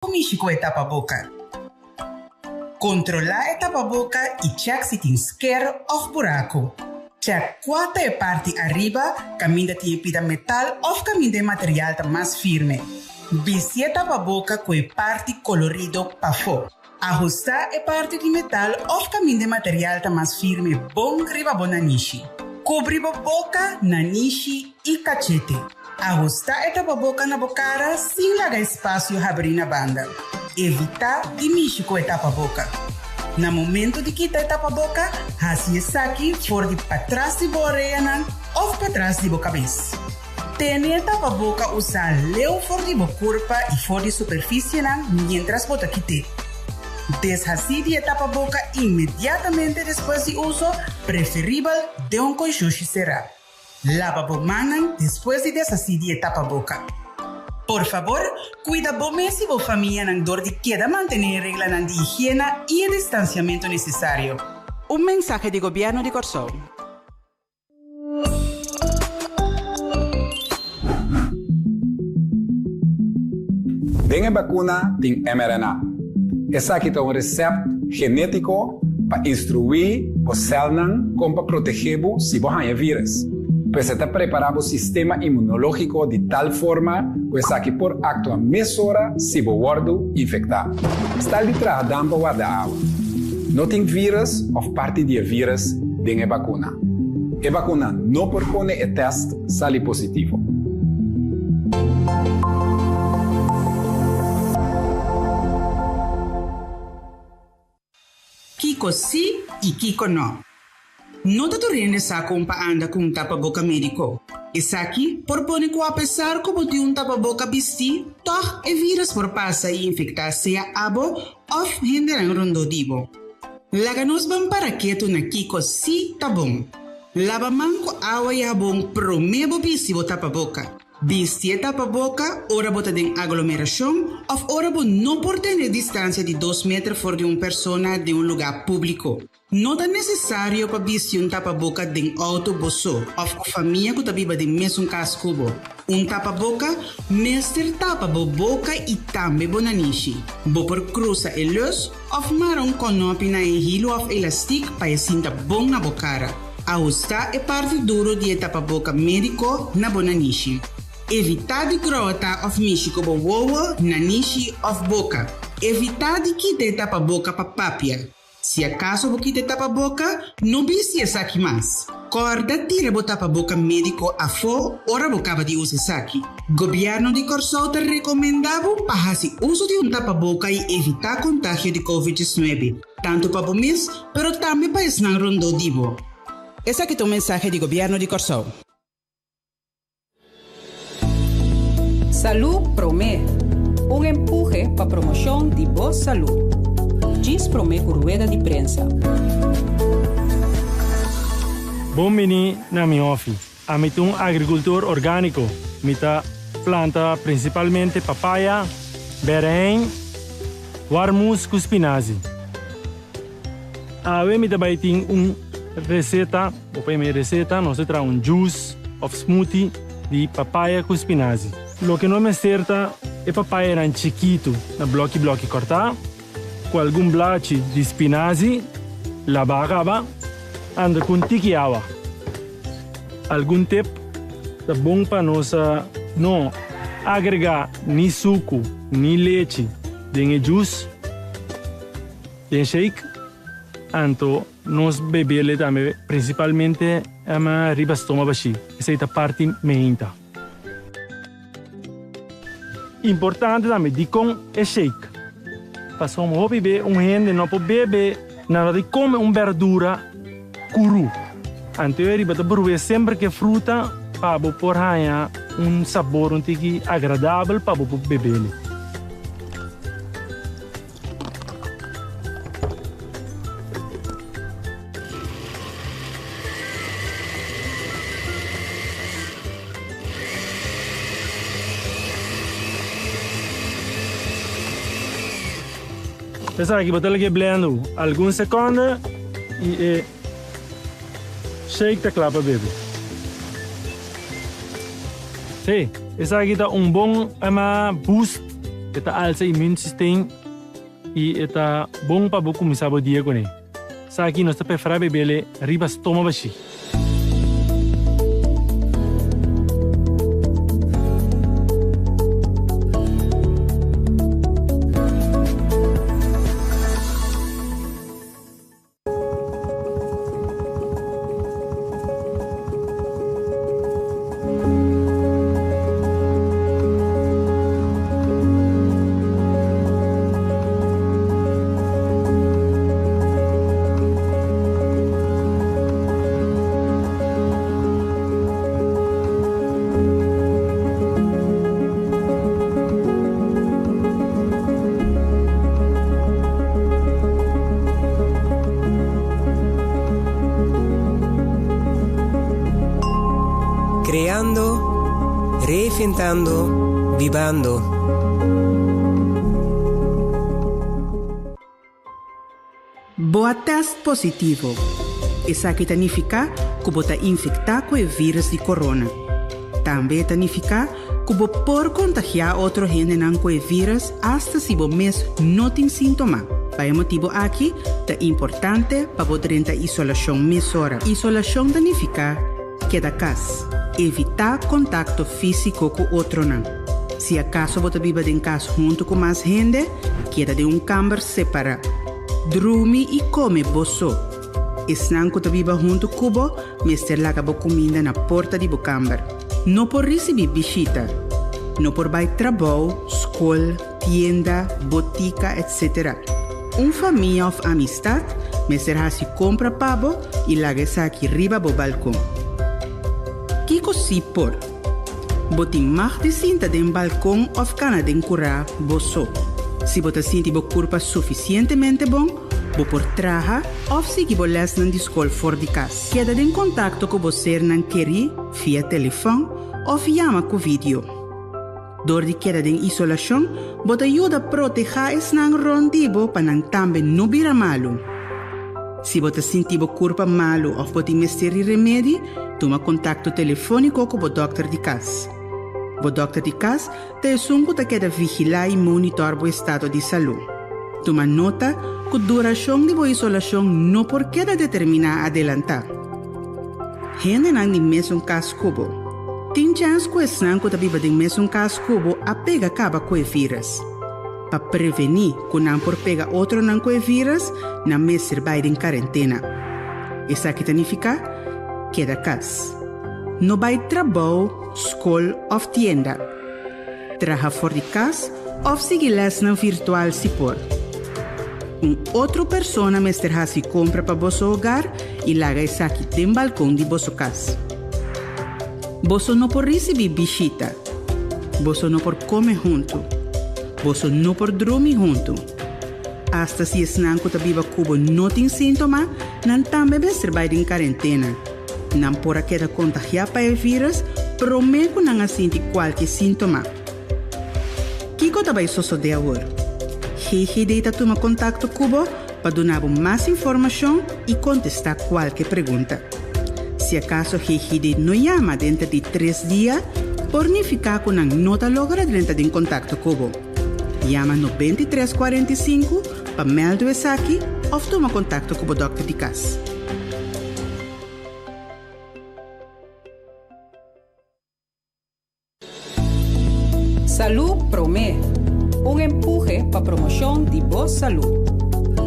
Mishi ku e tapaboka. Kontrolá e tapaboka i chèk si tin sker òf buraku. Chèk kua ta e parti ariba kaminda tin e pida metal òf kaminda e material ta mas firme. Bisti e tapaboka ku e parti kolorido pafó. Ahustá e parti di metal òf kaminda e material ta mas firme bon riba bo nanishi. Kubri bo boka, nanishi i kachete. Ahustá e tapaboka na bo kara sin laga espasio habrí na banda. Evitá di mishi ku e tapaboka. Na momento di kita e tapaboka, hasi esaki for di patras di bo oreanan òf patras di bo kabes. Tene e tapaboka usá leu for di bo kurpa i for di superfisienan miéntras bo ta kit'é. Deshasí di e tapaboka inmediatamente despues di uso, preferibel den un konshushi será. Laba bo mannan despues di deshasí di e tapaboka. Por fabor, kuida bo mes i bo famianan dor di keda mantené e reglanan di higiena i e distansiamentu nesesario. Un mensahe di Gobièrnu di Kòrsou. Den e bakuna tin mRNA. Esaki ta un resèpt genétiko pa instruí bo sèlnan kon pa protegé bo si bo haña e vírùs. Pues e ta prepará bo sistema inmunológiko di tal forma ku esaki por aktua mesora si bo wòrdu infektá. Stal di traha dam pa warda awa. No tin vírùs òf parti di e vírùs den e bakuna. E bakuna no por pone e tèst sali positivo. Kiko sí i kiko no? No ta tur hende sa kon pa anda ku un tapaboka médiko. Esaki por pone ku apesar ku bo tin un tapaboka bistí, tòg e vírus por pasa i infektá sea abo òf hendenan rondó di bo. Laga nos ban para ketu na kiko sí ta bon. Laba man ku awa i habon promé bo bisti bo tapaboka. Bisti e tapaboka ora bo ta den aglomerashon òf ora bo no por tene distansia di dos meter for di un persona den un lugá públiko. No ta nesesario pa bisti un tapaboka den outo bo so òf ku famia ku ta biba den mesun kas ku bo. Un tapaboka mester tapa bo boka i tambe bo nanishi. Bo por krusa e lus òf mara un kònòpi na e hilu òf elastik pa e sinta bon na bo kara. Ahustá e parti duru di e tapaboka médiko na bo nanishi. Evitá di grota òf mishi ku bo wowo, nanishi òf boka. Evitá di kita e tapaboka pa papia. Si akaso bo kita e tapaboka, no bisti esaki mas. Kòrda tira bo tapaboka médiko afó ora bo kaba di usa esaki. Gobièrnu di Kòrsou ta rekomendá bo pa hasi uso di un tapaboka i evitá kontagio di Covid 19, tantu pa bo mes, pero tambe pa esnan rondó di bo. Esaki ta un mensahe di Gobièrnu di Kòrsou. Salú Promé, un empuhe pa promoshon di bo salú. Djis promé ku rueda di prensa. Bon bini na mi hòfi. Ami ta un agrikultor orgániko. Mi ta planta prinsipalmente papaya, bèrèin, warmus ku spinazi. Awe mi ta bai tin un reseta, bo por yama e reseta, nos ta traha un juice of smoothie di papaya ku spinazi. Loke nos mester ta e papayanan chikitu na bloki bloki kòrtá, ku algun blachi di spinazi labá kaba, anda ku un tiki awa. Algun tip ta bon pa nos no agregá ni suku ni lechi den e juice. Den shake, anto nos bebele tambe principalmente ama riba stoma bashi, esey ta parti meinta. Importante tambe dikon e shake, pasobra hopi be un hende no por bebe nada di come un berdura kuru, anto e riba ta bruhe semper ke fruta pa bo por haña un sabor un tiki agradabel pa bo por bebele. Esaki bo ta lege blendo algun seconde y e shake ta cla pa bebe. Sí, esaki ta un bon boost. E ta alsa immuunsysteem i e ta bon pa bo kuminsá bo dia kuné. Esaki nos ta preferá bebele riba stoma bashí. Creando, reinventando, bibando. Bo a test positivo. Esaki ta nifiká ku bo ta infektá ku e vírus di corona. Tambe e ta nifiká ku bo por kontagiá otro hendenan ku e vírus asta si bo mes no tin síntoma. Pa e motibu aki ta importante pa bo drenta isolashon mesora. Isolashon ta nifiká keda kas. Evitá kontakto físiko ku otronan. Si akaso bo ta biba den kas huntu ku mas hende, keda den un kamber separá. Drumi i kome bo so. Esnan ku ta biba huntu ku bo mester laga bo kuminda na porta di bo kamber. No por risibí bishita. No por bai trabou, skol, tienda, botika, etc. Un famia òf amistat mester hasi kompra pa bo i laga esaki riba bo balkon. Kiko sí por? Bo tin mag di sinta den balkon òf kana den kurá bo so. Si bo ta sinti bo kurpa sufisientemente bon, bo por traha òf sigui bo lèsnan di skol for di kas. Keda den kontakto ku bo sernan kerí via telefòn òf yama ku vidio. Dor di keda den isolashon, bo ta yuda protehá esnan rònt di bo pa nan tambe no bira malu. Si bo ta sinti bo kurpa malu òf bo tin mester di remedi, tuma kontakto telefóniko ku bo dòkter di kas. Bo dòkter di kas ta esun ku ta keda vigilá i monitòr bo estado di salú. Tuma nota ku durashon di bo isolashon no por keda determiná adelantá. Hendenan di mesun kas ku bo. Tin chèns ku esnan ku ta biba den mesun kas ku bo a pega kaba ku e vírus. Pa prevení ku nan por pega otronan ku e vírus, nan mester bai den karentena. Esaki ta nifiká, keda kas. No bai trabou, skol òf tienda. Traha for di kas òf sigui lèsnan virtual si por. Un otro persona mester hasi kompra pa boso hogar i laga esaki den balkon di boso kas. Boso no por risibí bishita. Boso no por kome huntu. Boso no por drumi huntu. Asta si esnan ku ta biba ku bo no tin síntoma, nan tambe mester bai den karentena. Nan por a keda kontagiá pa e vírus promé ku nan a sinti kualke síntoma. Kiko ta bai sosodé awor? GGD ta tuma kontakto ku bo pa duna bo mas informashon i kontestá kualke pregunta. Si akaso GGD no yama denter di tres dia, por nifiká ku nan no ta logra drenta den kontakto ku bo. Yama 93 45 pa mèldu esaki òf tuma kontakto ku bo dòkter di kas. Salú Promé, un empuhe pa promoshon di bo salú.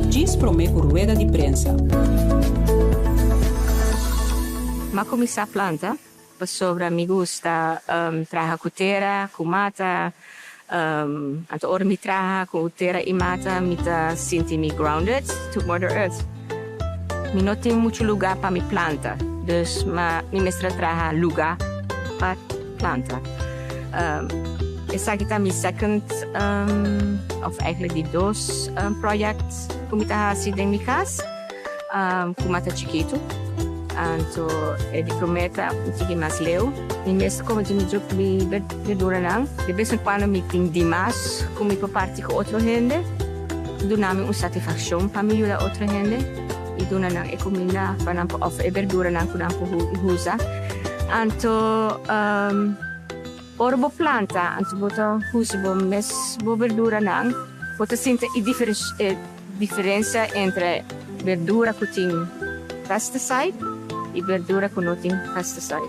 Djis promé ku rueda di prensa. M'a kuminsá planta pasobra mi gusta traha ku tera, ku mata. Anto ora mi traha ku tera i mata mi ta sinti mi grounded to mother earth. Mi no tin muchu lugá pa mi planta, dus ma mi mester a traha lugá pa planta. Esaki ta mi second of eigenlijk di dos project ku mi ta hasi den mi kas ku mata chikitu. Anto e di promé ta un tiki mas leu. Mi mes ta kome mi mi berduranan. De bes en kuando mi tin dimas ku mi por parti ku otro hende. Duna mi un satisfakshon pa mi yuda otro hende i duna nan e kuminda pa nan por òf e berduranan ku nan por usa. Anto. Ora bo planta anto bo ta usa bo mes bo berduranan, bo ta sinti e e diferencia entre berdura cu tin pesticide y berdura cu no tin pesticide.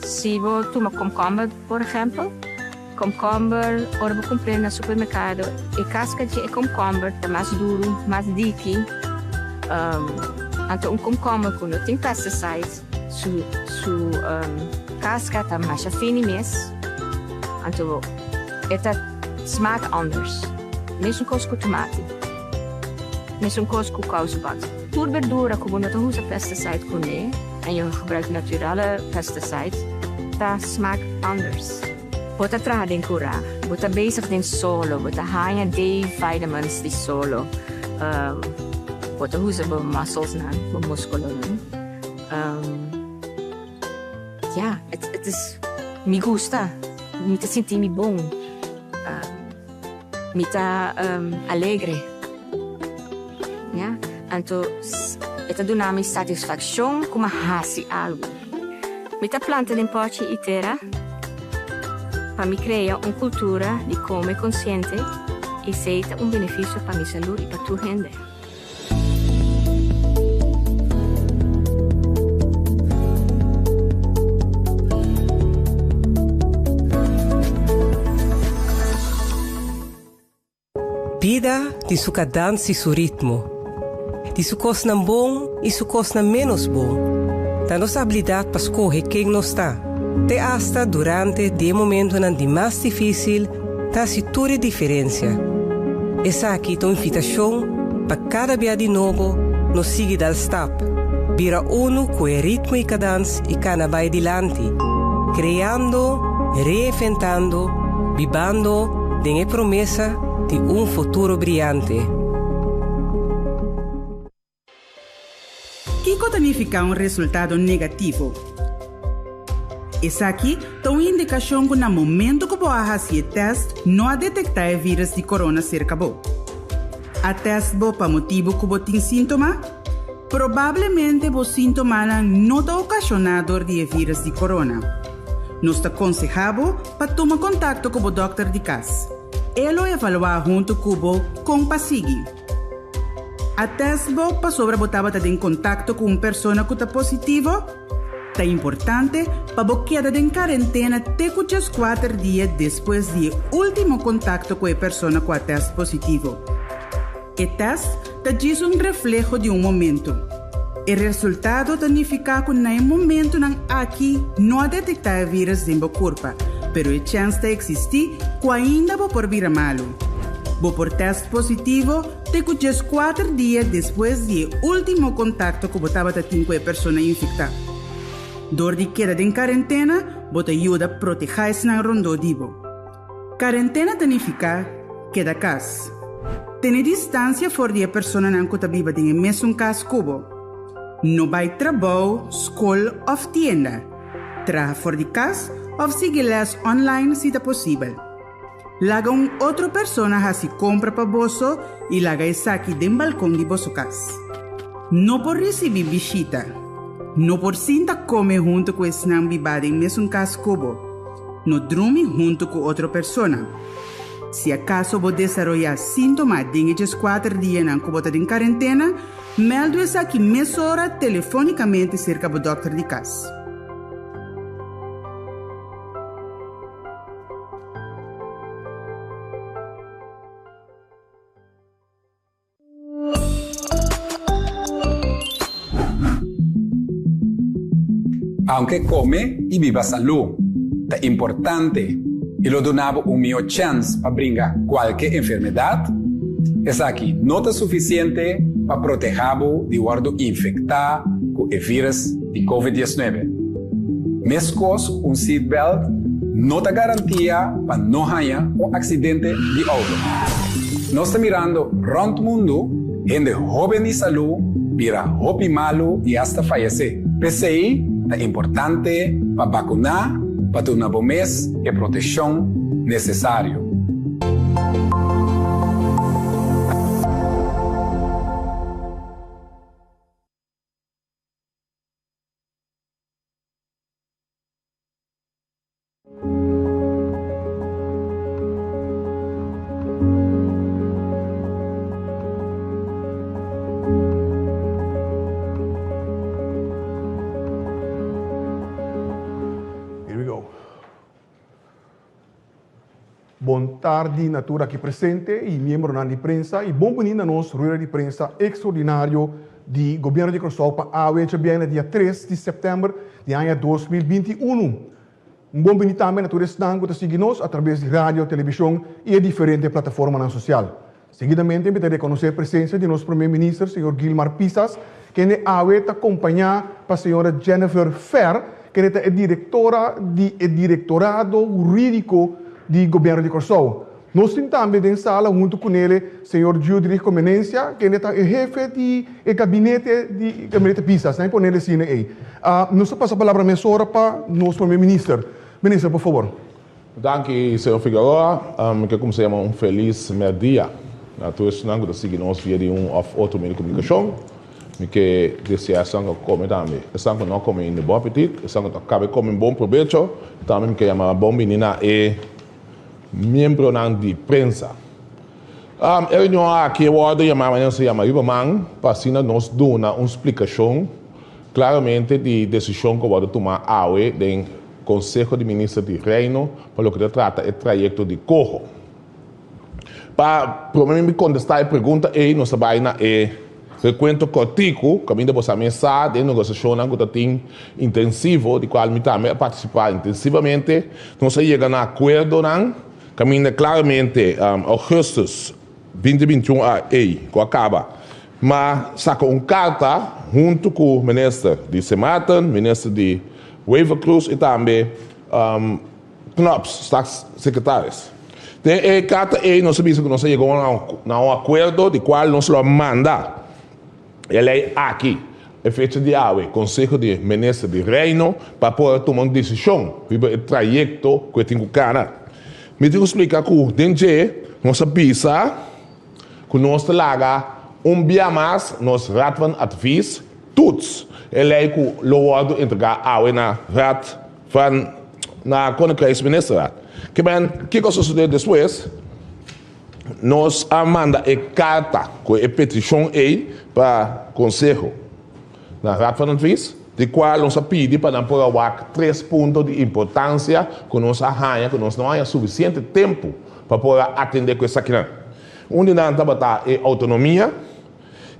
Si bo tuma komkomber por ehempel, komkomber ora bo compr'e na supermercado e casca dje e komkomber ta mas duru, mas diki. Anto un komkomber cu no tin pesticide. Su su casca ta masha fini mes, anto e ta smaak anders. Mesun cos cu tomati, mesun cos cu kousenband. Tur berdura cu bo no ta usa pesticide cune en je gebruikt naturale pesticide ta smaak anders. Bo ta traha den cura, bo ta bezig den solo, bo ta haña D-vitamins di solo, bo ta usa bo muscles nan, bo musculonan. Ja, het is, mi gusta, mi ta sinti mi bon, mi ta alegre, ja, anto e ta duna mi satisfaccion cu mi a haci algo. Mi ta planta den pochi y tera pa mi crea un cultura di come consciente y esey ta un beneficio pa mi salud y pa tur hende. Bida tin su kadans i su ritmo. Tin su kosnan bon i su kosnan ménos bon. Ta nos abilidat pa skohe ken nos ta, te asta durante di e momentonan di mas difísil, ta hasi tur e diferensia. Esaki ta un invitashon pa kada bia di nobo nos sigui dal stap, bira unu ku e ritmo i kadans i kana bai dilanti, kreando, reinventando, bibando den e promesa di un futuro briante. Kiko ta nifiká un resultado negativo? Esaki ta un indikashon ku na momento ku bo a hasi e tèst no a detektá e vírùs di korona serka bo. A tèst bo pa motibu ku bo tin síntoma? Probablemente bo síntomanan no ta okashoná dor di e vírùs di korona. Nos ta konsehá bo pa tuma kontakto ku bo dòkter di kas. E lo evaluá huntu ku bo kon pa sigui. A test bo pasobra bo tabata den kontakto ku un persona ku ta positivo? Ta importante pa bo keda den karentena te ku djeskuater dia despues di e último kontakto ku e persona ku a test positivo. E test ta djis un refleho di un momento. E resultado ta nifiká ku na e momentunan aki no a detektá e vírùs den bo kurpa, pero e chèns ta eksistí ku ainda bo por bira malu. Bo por test positivo te ku djeskuater dia despues di e último kontakto ku bo tabata tin ku e persona infektá. Dor di keda den karentena, bo ta yuda protehá esnan rondó di bo. Karentena ta nifiká keda kas. Tene distansia for di e personanan ku ta biba den e mesun kas ku bo. No bai trabou, skol òf tienda. Traha for di kas òf sigui lès online si ta posibel. Laga un otro persona hasi kompra pa boso i laga esaki den balkon di boso kas. No por risibí bishita. No por sinta kome huntu ku esnan bibá den mesun kas ku bo. No drumi huntu ku otro persona. Si akaso bo desaroyá síntoma den e djeskuater dianan ku bo ta den karentena, mèldu esaki mesora telefónikamente serka bo dòkter di kas. Aunke kome i biba salú ta importante i lo duna bo un mihó chèns pa bringa kualke enfermedat, esaki no ta sufisiente pa protehá bo di wòrdu infektá ku e vírùs di Covid 19. Meskos ku un seatbelt no ta garantia pa no haña un aksidente di outo. Nos ta mirando rònt mundu hende hóben di salú bira hopi malu i asta fayesé. P'esei ta importante pa bakuná pa duna bo mes e protekshon nesesario. tardi na tur aki presente i miembronan di prensa i bon bini na nos rueda di prensa ekstraordinario di Gobièrnu di Kòrsou pa awe djabièrnè dia tres di sèptèmber di aña 2021. Un bon bini tambe na tur esnan ku ta sigui nos atrabes di radio, televishon i e diferente plataformanan sosial. Seguidamente mi ta rekonosé presensia di nos Prome Minister señor Gilmar Pisas, kende awe ta kompañá pa señora Jennifer Fer, kende ta e direktora di e Direktorado Hurídiko di Gobièrnu di Kòrsou. Nos tin tambe den sala huntu kunele señor Judrich Comenencia, kende ta e hefe di e gabinete di Gabinete Pisas. Nan ponele asina ei. Nos ta pasa palabra mesora pa nos Prome Minister. Minister, por fabor. Danki señor Figueroa. Mi ke kumsa yama un felis merdia na tur esnan ku ta sigui nos via di un òf otro medio di komunikashon. Mi ke desea esnan ku a kome tambe, esnan ku no a kome ainda bon apetit, esnan ku ta kaba kome bon probecho. Tambe mi ke yama bon bini na e miembronan di prensa. E reunion aki a wòrdu yamá manera nos ta yama riba man pa asina nos duna un splikashon klaramente di desishon ku a wòrdu tumá awe den Konseho di Minister di Reino pa loke ta trata e trayekto di Koho. Pa prome mi kontestá e pregunta ei nos ta bai na e rekuento kòrtiku kaminda bo sa mes sa den negosiashonnan ku ta tin intensivo di kual mi tambe a partisipá intensivamente. Nos a yega na akuerdonan kaminda klaramente ougùstùs 2021 a ei ku a kaba m'a saka un karta huntu ku minister di Sint Maarten, minister di Wever-Croes i tambe Knops, staatssecretaris. Den e karta ei nos a bisa ku nos a yega na un akuerdo di kual nos lo a manda e lei aki e fecha di awe Konseho di Minister di Reino pa por a tuma un desishon riba e trayekto ku e tin ku kana. Mi tin ku splika ku den dje nos a bisa ku nos ta laga un bia mas nos Raad van Advies toets e lei ku lo wòrdu entregá awe na Raad van na Koninkrijksministerraad. Ke men kiko a sosodé despues? Nos a manda e karta ku e petishon ei pa Konseho na Raad van Advies, di kual nos a pidi pa nan por a wak tres punto di importansia ku nos a haña ku nos no haña sufisiente tempu pa por a atendé ku esakinan. Un di nan tabata e outonomia.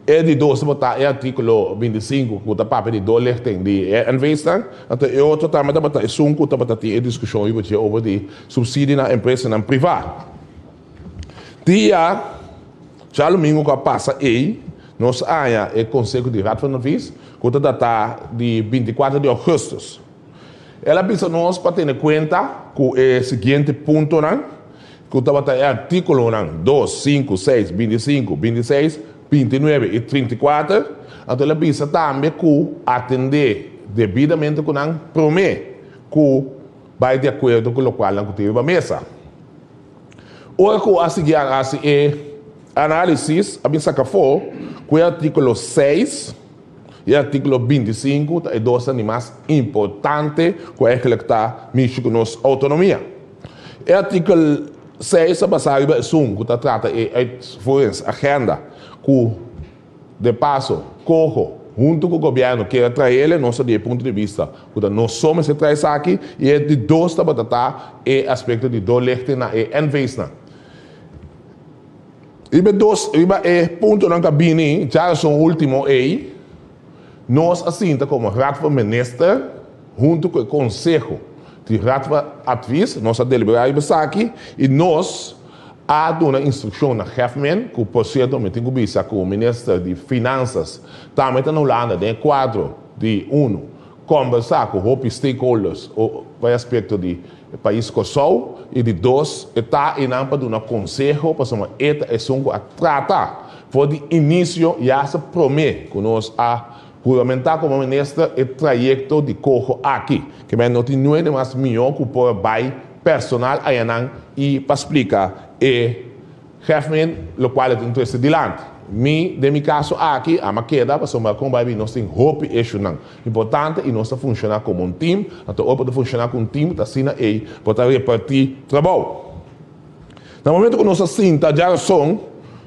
E di dos tabata e artíkulo 25 ku ta papia di doorlichting di e NV's-nan. Anto e otro tambe tabata esun ku tabata tin e diskushon riba dje over di supsidio na empresanan privá. Dia djalumingu ku a pasa ei, nos a haña e konseho di Raad van Advies ku ta datá di 24 di ougùstùs. El a bisa nos pa tene kuenta ku e siguiente puntonan, ku tabata e artíkulonan dos, sinku, seis, 25, 26, 29 i 34. Anto el a bisa tambe ku atendé debidamente ku nan promé ku bai di akuerdo ku lokual nan ku tin riba mesa. Ora ku a sigui a hasi e análisis a bin saka afó ku e artíkulo seis E artíkulo 25 ta e dosnan di mas importante ku eigenlijk ta mishi ku nos outonomia. E artíkel 6 ta basá riba esun ku ta trata e uitvoeringsagenda ku de paso Coho huntu ku gobièrnu kier a traele, nos ta di e punto di bista ku ta nos so mester trae esaki i e di dos tabata ta e aspekto di doorlichting na e NV's-nan. Riba e dos, riba e puntonan ku a bini djarason último ei, nos a sinta komo Raad van Minister huntu ku e Konseho di Raad van Advies, nos a deliberá riba esaki i nos a duna instrukshon na Hefman, ku por sierto mi tin ku bisa ku Minister di Finansas tambe ta na Hulanda den e kuadro di unu kombersá ku hopi stakeholders pa e aspekto di E pais Kòrsou i di dos e ta einan pa duna konseho pasobra e ta esun ku a trata for di inisio ya sa promé ku nos a huramentá komo minister e trayekto di koho aki. Ke men no tin nuende mas mihó ku por bai personal ayanan i pa splika e Hefmin, lokual e tin trese dilanti. Mi, den mi kaso aki, ama keda pasobra kon bai bin nos tin hopi eshunan importante i nos ta funshoná komo un tim, anto ora bo ta funshoná ku un tim ta asina ei bo ta repartí trabou. Na momento ku nos a sinta djarason,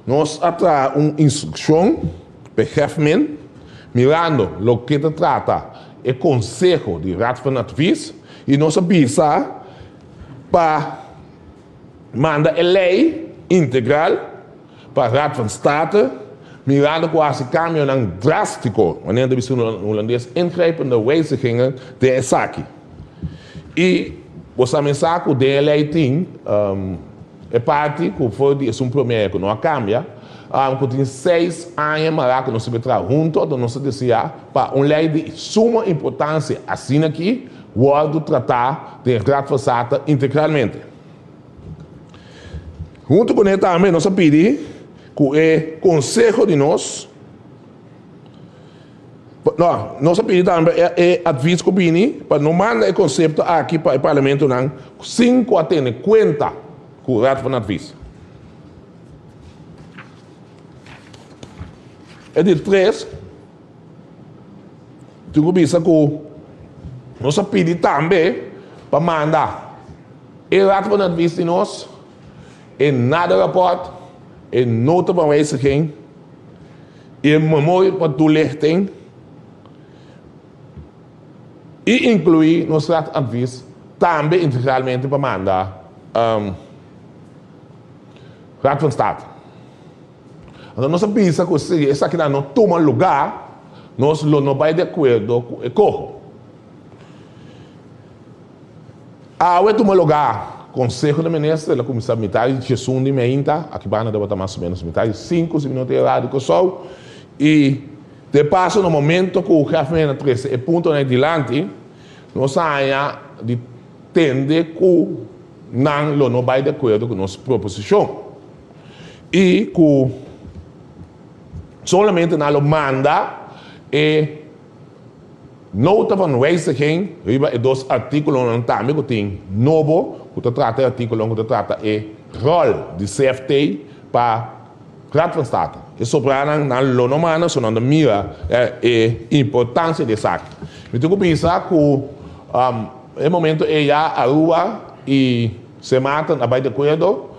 nos a traha un instrukshon pa e Hefmin, mirando loke ta trata e konseho di Raad van Advies i nos a bisa pa. Manda e lei integral pa Raad van State, mirando ku a hasi kambionan drástiko, manera ta bisa na hulandes ingrijpende wijzigingen, den esaki. I bo sa mensá ku den e lei tin e parti ku for di esun promé ku no a kambia, ku tin seis aña mará ku nos ta traha hunto, anto nos ta deseá pa un lei di suma importansia asin'aki wòrdu tratá den Raad van State integralmente. Huntu kuné tambe nos a pidi ku e konseho di nos, no, nos a pidi tambe e advis ku bini pa no manda e konsepto aki pa e parlamentonan sin ku a tene kuenta ku Raad van Advies. E di tres, tin ku bisa ku nos a pidi tambe pa manda E Raad van Advies di nos, e nader rapport, e nota van wijziging, e memorie van toelichting i inkluí nos Raad Advies tambe integralmente pa manda Raad van State. Anto nos a bisa ku si esakinan no tuma lugá, nos lo no bai di akuerdo ku e koho. Awe tuma lugá Konseho di Minister, el a kuminsá mitar di diesun di meinta, aki banda tabata mas o ménos mitar di sinku si mi no ta erá di Kòrsou, i de paso na momento ku Hef Mena trese e puntonan ei dilanti, nos a haña di tende ku nan lo no bai di akuerdo ku nos proposishon i ku solamente nan lo manda e Nota van wijziging riba e dos artíkulonan tambe ku tin nobo ku ta trata e artíkulonan ku ta trata e ròl di CFT pa Raad van State. E sobranan nan lo no manda so nan ta mira e importansia di esaki. Mi tin ku bisa ku e momento ei ya Aruba i Sint Maarten a bai di akuerdo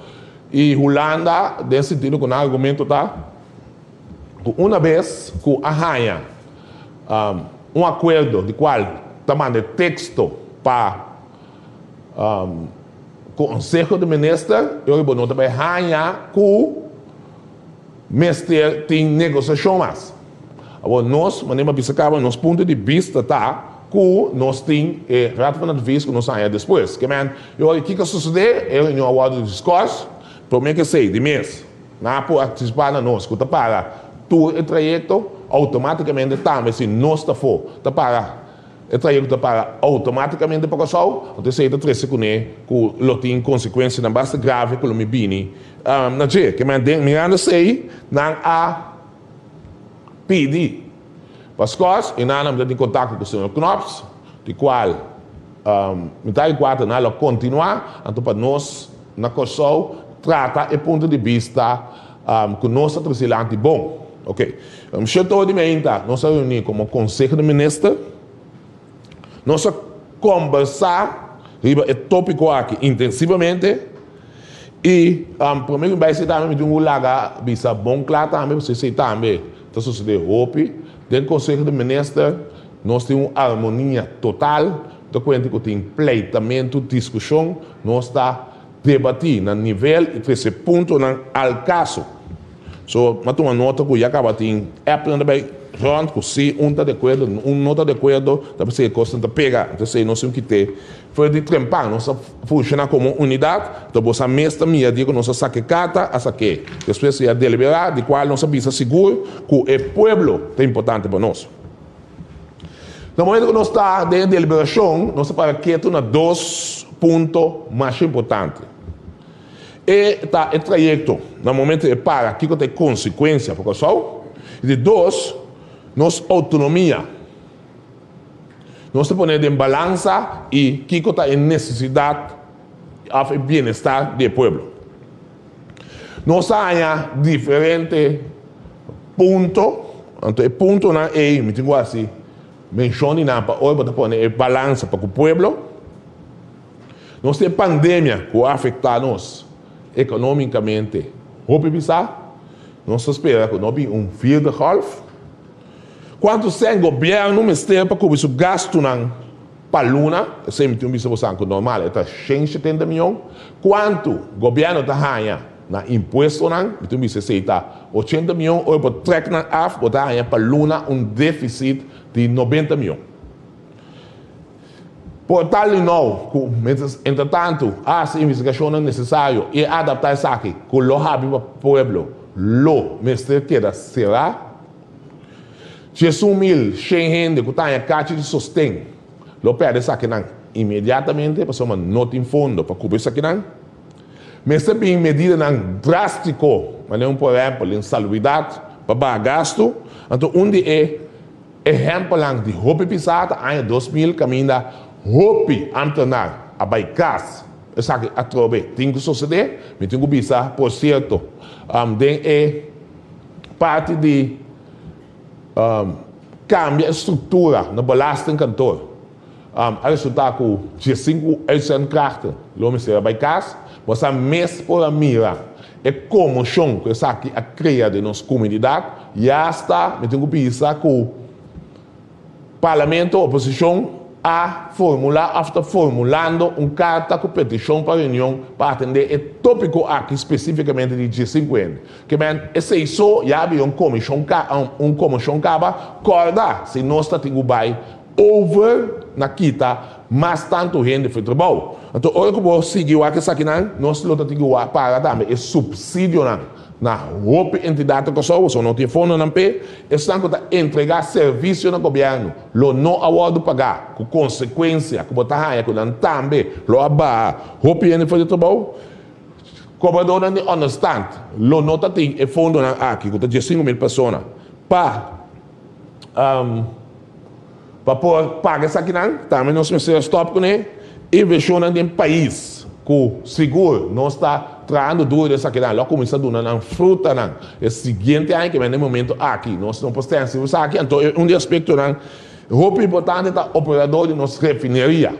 i Hulanda den sentido ku nan argumento ta ku una bes ku a haña un akuerdo di kual ta manda e teksto pa Konseho di Minister, e ora bo no ta bai haña ku mester tin negosiashon mas. Awor nos, manera mi a bisa kaba, nos punto di bista ta ku nos tin e Raad van Advies ku nos a haña despues. Ke men, e ora kiko a sosodé? E reunion a wòrdu diskòrs, promé ke esei di mes. Nan a por antisipá na nos ku ta para tur e trayekto outomátikamente tambe si nos ta afó ta para e trayekto ta para outomátikamente pa Kòrsou, anto esei ta trese kuné ku lo tin konsekuensianan basta grave ku lo mi bini na dje. Ke men den mirando esei nan a pidi pa skòs i nan a mester tin kontakto ku señor Knops di kual Mitar di kuater nan lo kontinuá, anto pa nos na Kòrsou trata e punto di bista ku nos ta trese lanti bon. Oke. Shorto di meinta nos a reuní komo Konseho di Minister. Nos a kombersá riba e tópiko aki intensivamente i promé ku mi bai esei tambe mi tin ku laga bisa bon kla tambe pasobra esei tambe ta sosodé hopi den Konseho di Minister. Nos tin un armonia total, ta kuenta ku tin pleitamentu, diskushon, nos ta debatí na nivel i trese puntonan al kaso. So, m'a tuma nota ku ya kaba tin appnan ta bai rònt ku si un ta di akuerdo, un no ta di akuerdo, ta p'esei e kosnan ta pega. Entonces ei nos tin kit'é for di trempan. Nos ta funshoná komo un unidat, ta boso mes ta mira di ku nos a saka e karta, a sak'é. Despues ya deliberá, di kual nos a bisa sigur ku e pueblo ta importante pa nos. Na momento ku nos ta den e deliberashon, nos ta para ketu na dos punto masha importante. E ta e trayekto, na momento e para, kiko ta e konsekuensia pa Kòrsou? I di dos, nos outonomia. Nos ta pone den balansa i kiko ta e nesesidat òf e bienestar di e pueblo. Nos a haña diferente punto, anto e puntonan ei mi tin ku hasi menshon di nan pa ora bo ta pone e balansa pa ku pueblo. Nos tin e pandemia ku a afektá nos ekonómikamente hopi pisá. Nos ta spera ku no bin un vierde gòlf. Kuantu sèn gobièrnu mester pa kubri su gastunan? pa luna, esei mi tin bisa bosan ku normal e ta 170 mion. Kuantu gobièrnu ta haña na impuestonan, mi tin bisa esei ta 80 mion, ora bo trèk nan af bo ta haña pa luna un défisit di 90 mion. Por tal di nou ku mientras entretantu a hasi investigashonnan nesesario i a adaptá esaki ku lo habri pa pueblo lo mester keda será. 11,100 hende ku ta haña kachi di sosten lo pèrdè esakinan inmediatamente pasobra no tin fondo pa kubri esakinan. Mester bin medidanan drástiko manera un por ehèmpel den salubridat pa baha gastu. Anto un di e Ehèmpelnan di hopi pisá ta aña 2000 kaminda hopi ámtenar a bai kas. Esaki atrobe tin ku sosodé. Mi tin ku bisa por sierto den e parti di kambia e struktura na belastingkantoor a resultá ku 15 uitzendkrachten lo mester a bai kas. Bo sa mes por a mira e konmoshon ku esaki a krea den nos komunidat. Ya asta mi tin ku bisa ku Parlamento oposishon a formulá òf ta formulando un karta ku petishon pa reunion pa atendé e tópiko aki spesífikamente di 15 hende. Ke men esei so ya a bira un komishon un komoshon kaba. Kòrda si nos ta tin ku bai over na kita mas tantu hende for trabou. Anto ora ku bo sigui wak esakinan, nos lo ta tin ku wak para tambe e supsidionan na hopi entidat na Kòrsou, pasobra no tin fondonan p'e. Esnan ku ta entregá servisio na gobièrnu lo no a wòrdu pagá, ku konsekuensia ku bo ta haña ku nan tambe lo a baha hopi hende for di trabou. Kobradónan di ònderstant lo no ta tin e fondonan aki, ku ta 15,000 persona, pa. Pa por paga esakinan, tambe nos mester a stòp kuné invershonnan den pais ku sigur nos ta trahando duru den esakinan. Lo a kuminsá duna nan frutanan e siguiente aña ke bini den momento aki. Nos no por stèn sin esaki. Anto un di e aspektonan hopi importante ta operador di nos refineria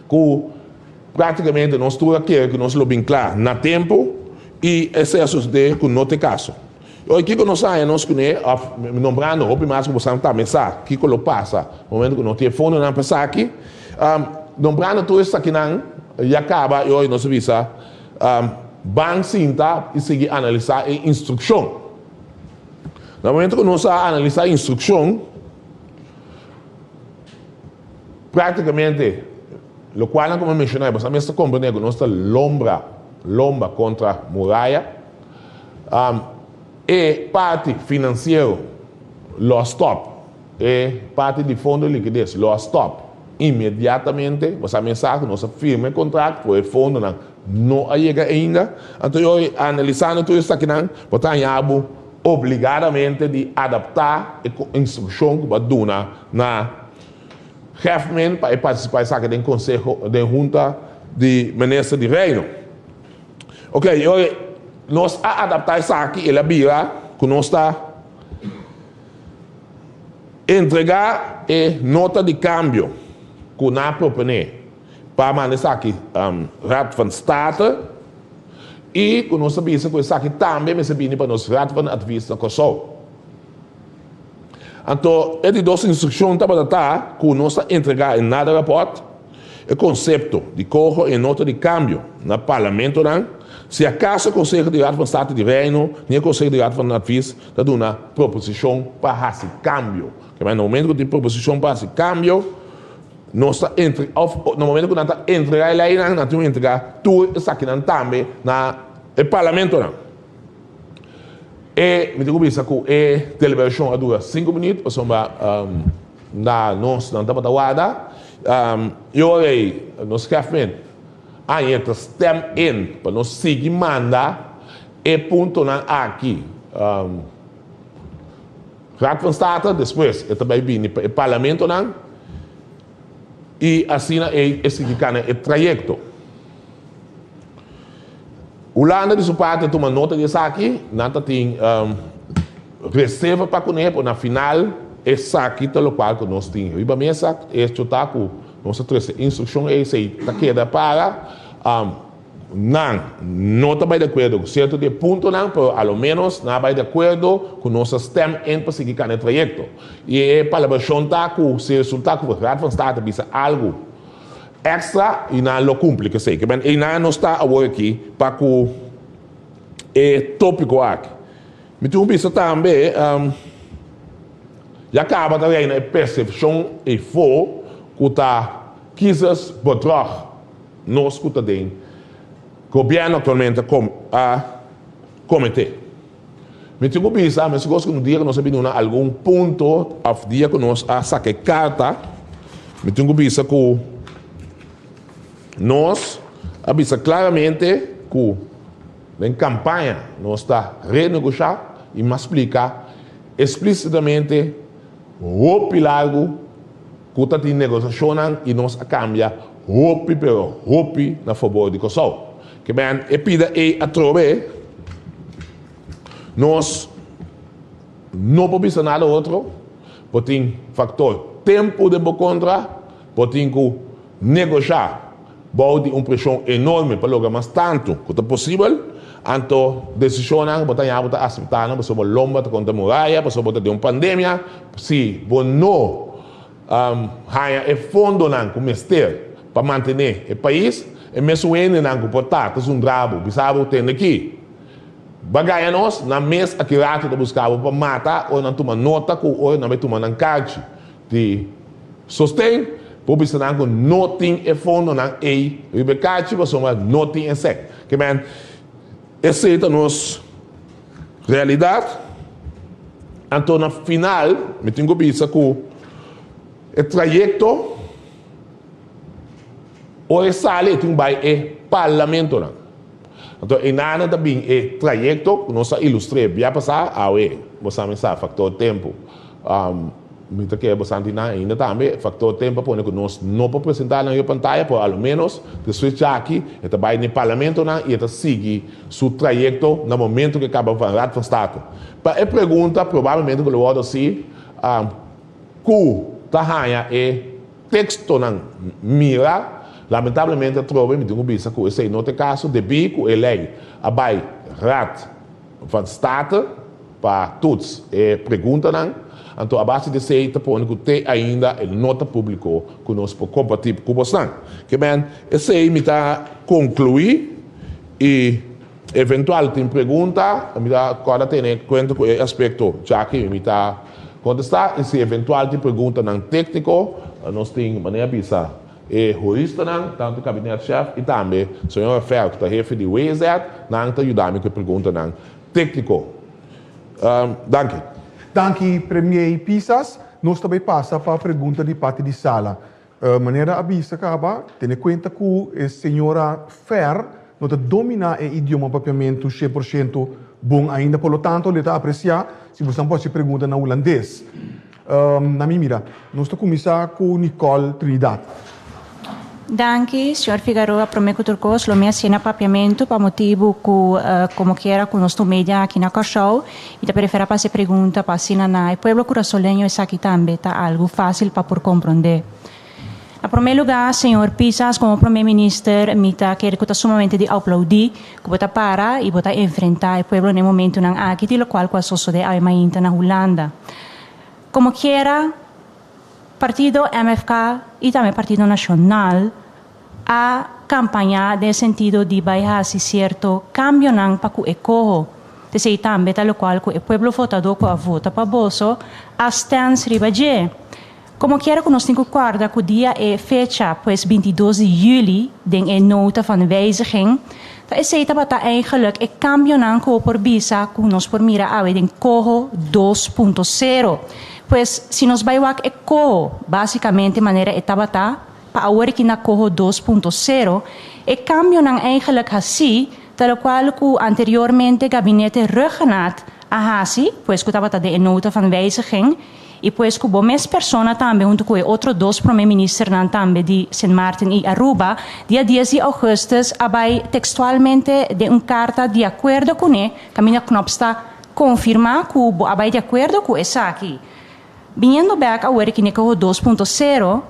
ku práktikamente nos tur a kere ku nos lo bin kla na tempu i esei a sosodé ku no ta e kaso. Oye, kiko nos haña nos kuné? Òf, nombrando hopi mas ku bosan tambe sa kiko lo pasa momento ku no tin e fondonan pa esaki. Nombrando tur esakinan ya kaba i oye nos a bisa, ban sinta i sigui analisá e instrukshon. Na momento ku nos a analisá e instrukshon, práktikamente lokualnan ku mi a menshoná, bosan mester komprendé ku nos ta lombra lomba kontra muraya. E parti finansiero lo a stòp, e parti di fondo di likides lo a stòp inmediatamente. Bo sa mensá ku nos a firma e kontrakt, pero e fondonan no a yega ainda. Anto yoy analisando tur esakinan, bo ta haña bo obligadamente di adaptá e instrukshon ku bo a duna na Hefmen pa e partisipá esaki den konseho, den hunta di minister di Reino. Ok, oye, nos a adaptá esaki, el a bira ku nos ta entregá e nota di kambio ku nan a proponé pa manda esaki Raad van State i ku nos a bisa ku esaki tambe mester bini pa nos Raad van Advies na Kòrsou. Anto e di dos instrukshon tabata ta ku nos ta entregá e nada rapòrt, e konsepto di koho e nota di kambio na parlamentonan, si akaso e Konseho di Raad van State di Reino ni e Konseho di Raad van Advies ta duna proposishon pa hasi kambio. Kebei na momento ku tin proposishon pa hasi kambio, nos ta entre òf na momento ku nan ta entregá e leinan, nan tin ku entregá tur esakinan tambe na e parlamentonan. E mi tin ku bisa ku e deliberashon a dura sinku minüt pasobra na nos nan tabata warda. E ora ei nos hefmen a yenta stem in pa nos sigui manda e puntonan aki Raad van State, despues e ta bai bini pa e parlamentonan i asina ei e sigui kana e trayekto. Hulanda di su parti a tuma nota di esaki, nan ta tin reserva pa kuné, pero na final esaki ta lokual ku nos tin riba mesa. Echo ta ku nos a trese instrukshon ei, esei ta keda para. nan no ta bai di akuerdo ku sierto di e puntonan, pero a lo ménos nan a bai di akuerdo ku nos a stem in pa sigui kana e trayekto. I e palabrashon ta ku si resultá ku Raad van State bisa algu èkstra i nan lo kumpli ku esei. Ke men einan nos ta awor aki pa ku e tópiko aki. Mi tin un bisa tambe, ya kaba ta reina e persepshon eifó ku ta kiezersbedrog nos ku ta den gobièrnu aktualmente a kometé. Mi tin ku bisa, meskos ku un dia ku nos a bini na algun punto òf dia ku nos a saka e karta, mi tin ku bisa ku nos a bisa klaramente ku Den kampaña nos ta renegoshá i mas splika eksplísitamente hopi largu ku ta tin negosiashonnan i nos a kambia hopi pero hopi na fabor di Kòrsou. Ke men e pida ei atrobe nos no por bisa nada otro, por tin faktor tempu den bo kontra, por tin ku negoshá bou di un preshon enorme pa logra mas tantu ku ta posibel, anto desishonnan bo ta haña bo ta aseptá nan pasobra bo lomba ta kontra muraya, pasobra bo ta den un pandemia. Si bo no haña e fondonan ku mester pa mantené e pais, e mesun hendenan ku por ta ta zundra bo, bisa bo, Tende aki, bo a gaña nos, nan mes aki ratu ta buska bo pa mata ora nan tuma nota ku ora nan bai tuma nan karchi. Di sosten, por bisa nan ku no tin e fondonan ei riba e kachi pasobra no tin e sèk. Ke men, esei ta nos realidat. Anto na final mi tin ku bisa ku e trayekto ora e sali e tin ku bai e parlamentonan. Anto einan ta bin e trayekto ku nos a ilustr'é bia pasá, awe bo sa mi sa faktor tempu. Mi ta kere bosan tin nan ainda tambe. Factor tempo a pone cu nos no por presenta nan riba pantaya, pero a lo menos despues djaki e ta bay n'e parlamentonan y e ta sigui su trayecto na momento cu e caba van Raad van State. Pa e pregunta probablemente cu lo wordo haci, cu ta haya e textonan mira, lamentablemente atrobe mi tin cu bisa cu esey no ta e caso debi cu e ley a bay Raad van State pa toets e preguntanan, anto a base di esei ta pone ku te ainda e no ta públiko ku nos por kompartí ku bosnan. Ke men, esei mi ta konkluí i eventual tin pregunta, mi ta kòrda tene kuenta ku e aspekto djaki mi ta kontestá i si eventual tin preguntanan tékniko, nos tin manera bisa e huristanan, tantu kabinetchef i tambe señor Rafael ku ta hefe di WZ, nan ta yuda mi ku e preguntanan Tékniko. Danki. Danki Premier Pisas. Nos ta bay pasa pa pregunta di parti di sala. Manera a bisa caba, tene cuenta cu e señora Fer no ta domina e idioma Papiamentu 100% bon ainda, por lo tanto lo e ta aprecia si bosan por haci pregunta na Hulandes. Na mi mira. Nos ta kuminsá ku Nicole Trinidad. Danki, señor Figaroa. Promé ku tur kos lo mi hasié na papiamentu pa motibu ku komokiera ku nos tur media aki na Kòrsou mi ta preferá pa hasi e pregunta pa asina na e pueblo kurasoleño esaki tambe ta algu fásil pa por komprondé. Na promé lugá, señor Pisas, komo promé minister mi ta kere ku ta sumamente di aploudí ku bo ta para i bo ta enfrentá e pueblo na e momentunan aki di lokual ku a sosodé awe mainta na Hulanda. Komokiera, partido MFK i tambe Partido Nashonal a kampañá den e sentido di bai hasi sierto kambionan pa ku e koho. T'esei tambe ta lokual ku e pueblo votadó ku a vota pa boso a stèns riba dje. Komokiera ku nos tin ku kòrda ku dia e fecha, pues 22 di yüli, den e nota van wijziging, ta esei tabata eigenlijk e kambionan ku bo por bisa ku nos por mira awe den Koho 2.0. Pues si nos bai wak e Koho básikamente manera e tabata pa awor aki na Koho 2.0, e kambionan eigenlijk hasí ta lokual ku anteriormente Gabinete Rhuggenaath a hasi, pues ku tabata den e nota van wijziging, I pues ku bo mes persona tambe huntu ku e otro dos prome ministernan tambe di Sint Maarten i Aruba, dia dies di augustus a bai tekstualmente den un karta di akuerdo kuné, kaminda Knops ta konfirmá ku bo a bai di akuerdo ku esaki. Biniendo bèk awor ki Necoho 2.0,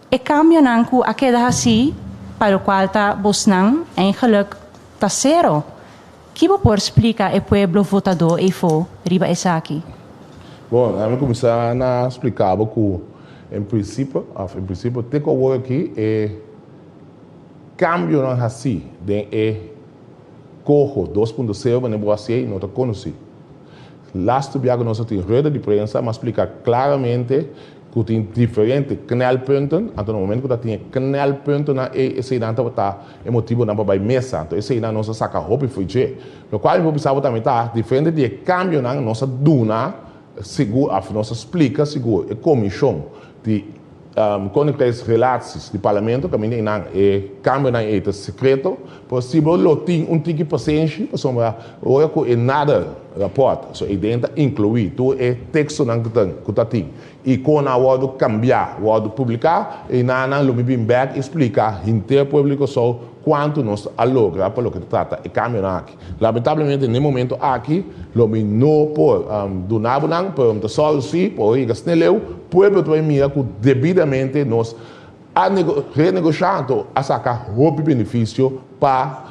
E kambionan ku a keda hasí pa lokual ta bosnan eigenlijk ta sero. Ki bo por splika e pueblo votadó eifó riba esaki? Bon, laga mi kuminsá na splika bo ku en prinsipio, òf en prinsipio te ku awor aki e kambionan hasí den e Coho 2.0 manera bo hasié no ta konosí. Lastu bia ku nos a tin rueda di prensa mi a splika klaramente ku tin diferente knelpunten, anto na momento ku ta tin e knelpuntennan ei eseinan tabata e motibonan pa bai mesa, anto eseinan nos a saka hopi for dje. Lokual mi por bisa bo tambe ta diferente di e kambionan nos a duna sigur òf nos a splika sigur e komishon di Koninkrijksrelaties di Parlamento kaminda einan e kambionan ei ta sekreto, pero si bo lo tin un tiki pasenshi pasobra ora ku e nader rapòrt so ei den ta inkluí tur e tekstonan ku ta ku ta tin i kon nan a wòrdu kambiá wòrdu publiká einanan lo mi bin bèk i splika henter pueblo di Kòrsou kuantu nos a logra pa loke ta trata e kambionan aki. Lamentablemente n'e momento aki lo mi no por duna bo nan, pero mi ta sòru si por yega sneleu, pueblo ta bai mira ku debidamente nos a renegoshá anto a saka hopi benefisio pa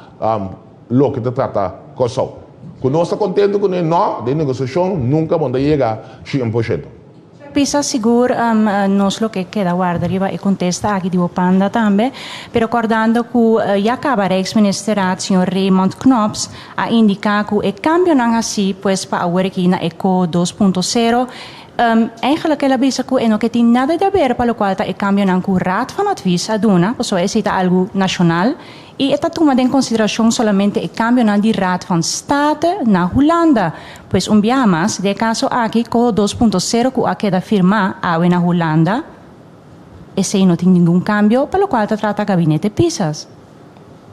loke ta trata Kòrsou. Ku nos ta kontentu kuné? No, den negosiashon nunka bo no ta yega 100%. Pisa sigur nos lo ke keda warda riba e kontesta aki di bo panda tambe, pero kordando ku ya kaba Rijksministerraad señor Raymond Knops a indiká ku e kambionan hasi pues pa awor aki na e ko 2.0 eigenlijk el a bisa ku e no ke tin nada di aber pa lokual ta e kambionan ku Raad van Advies a duna pasobra esei ta algu nashonal I e ta tuma den konsiderashon solamente e kambionan di Raad van State na Hulanda. Pues un biaha mas, den e kaso aki, Coho 2.0 ku a keda firmá awe na Hulanda, esei no tin ningun kambio pa lokual ta trata Gabinete Pisas.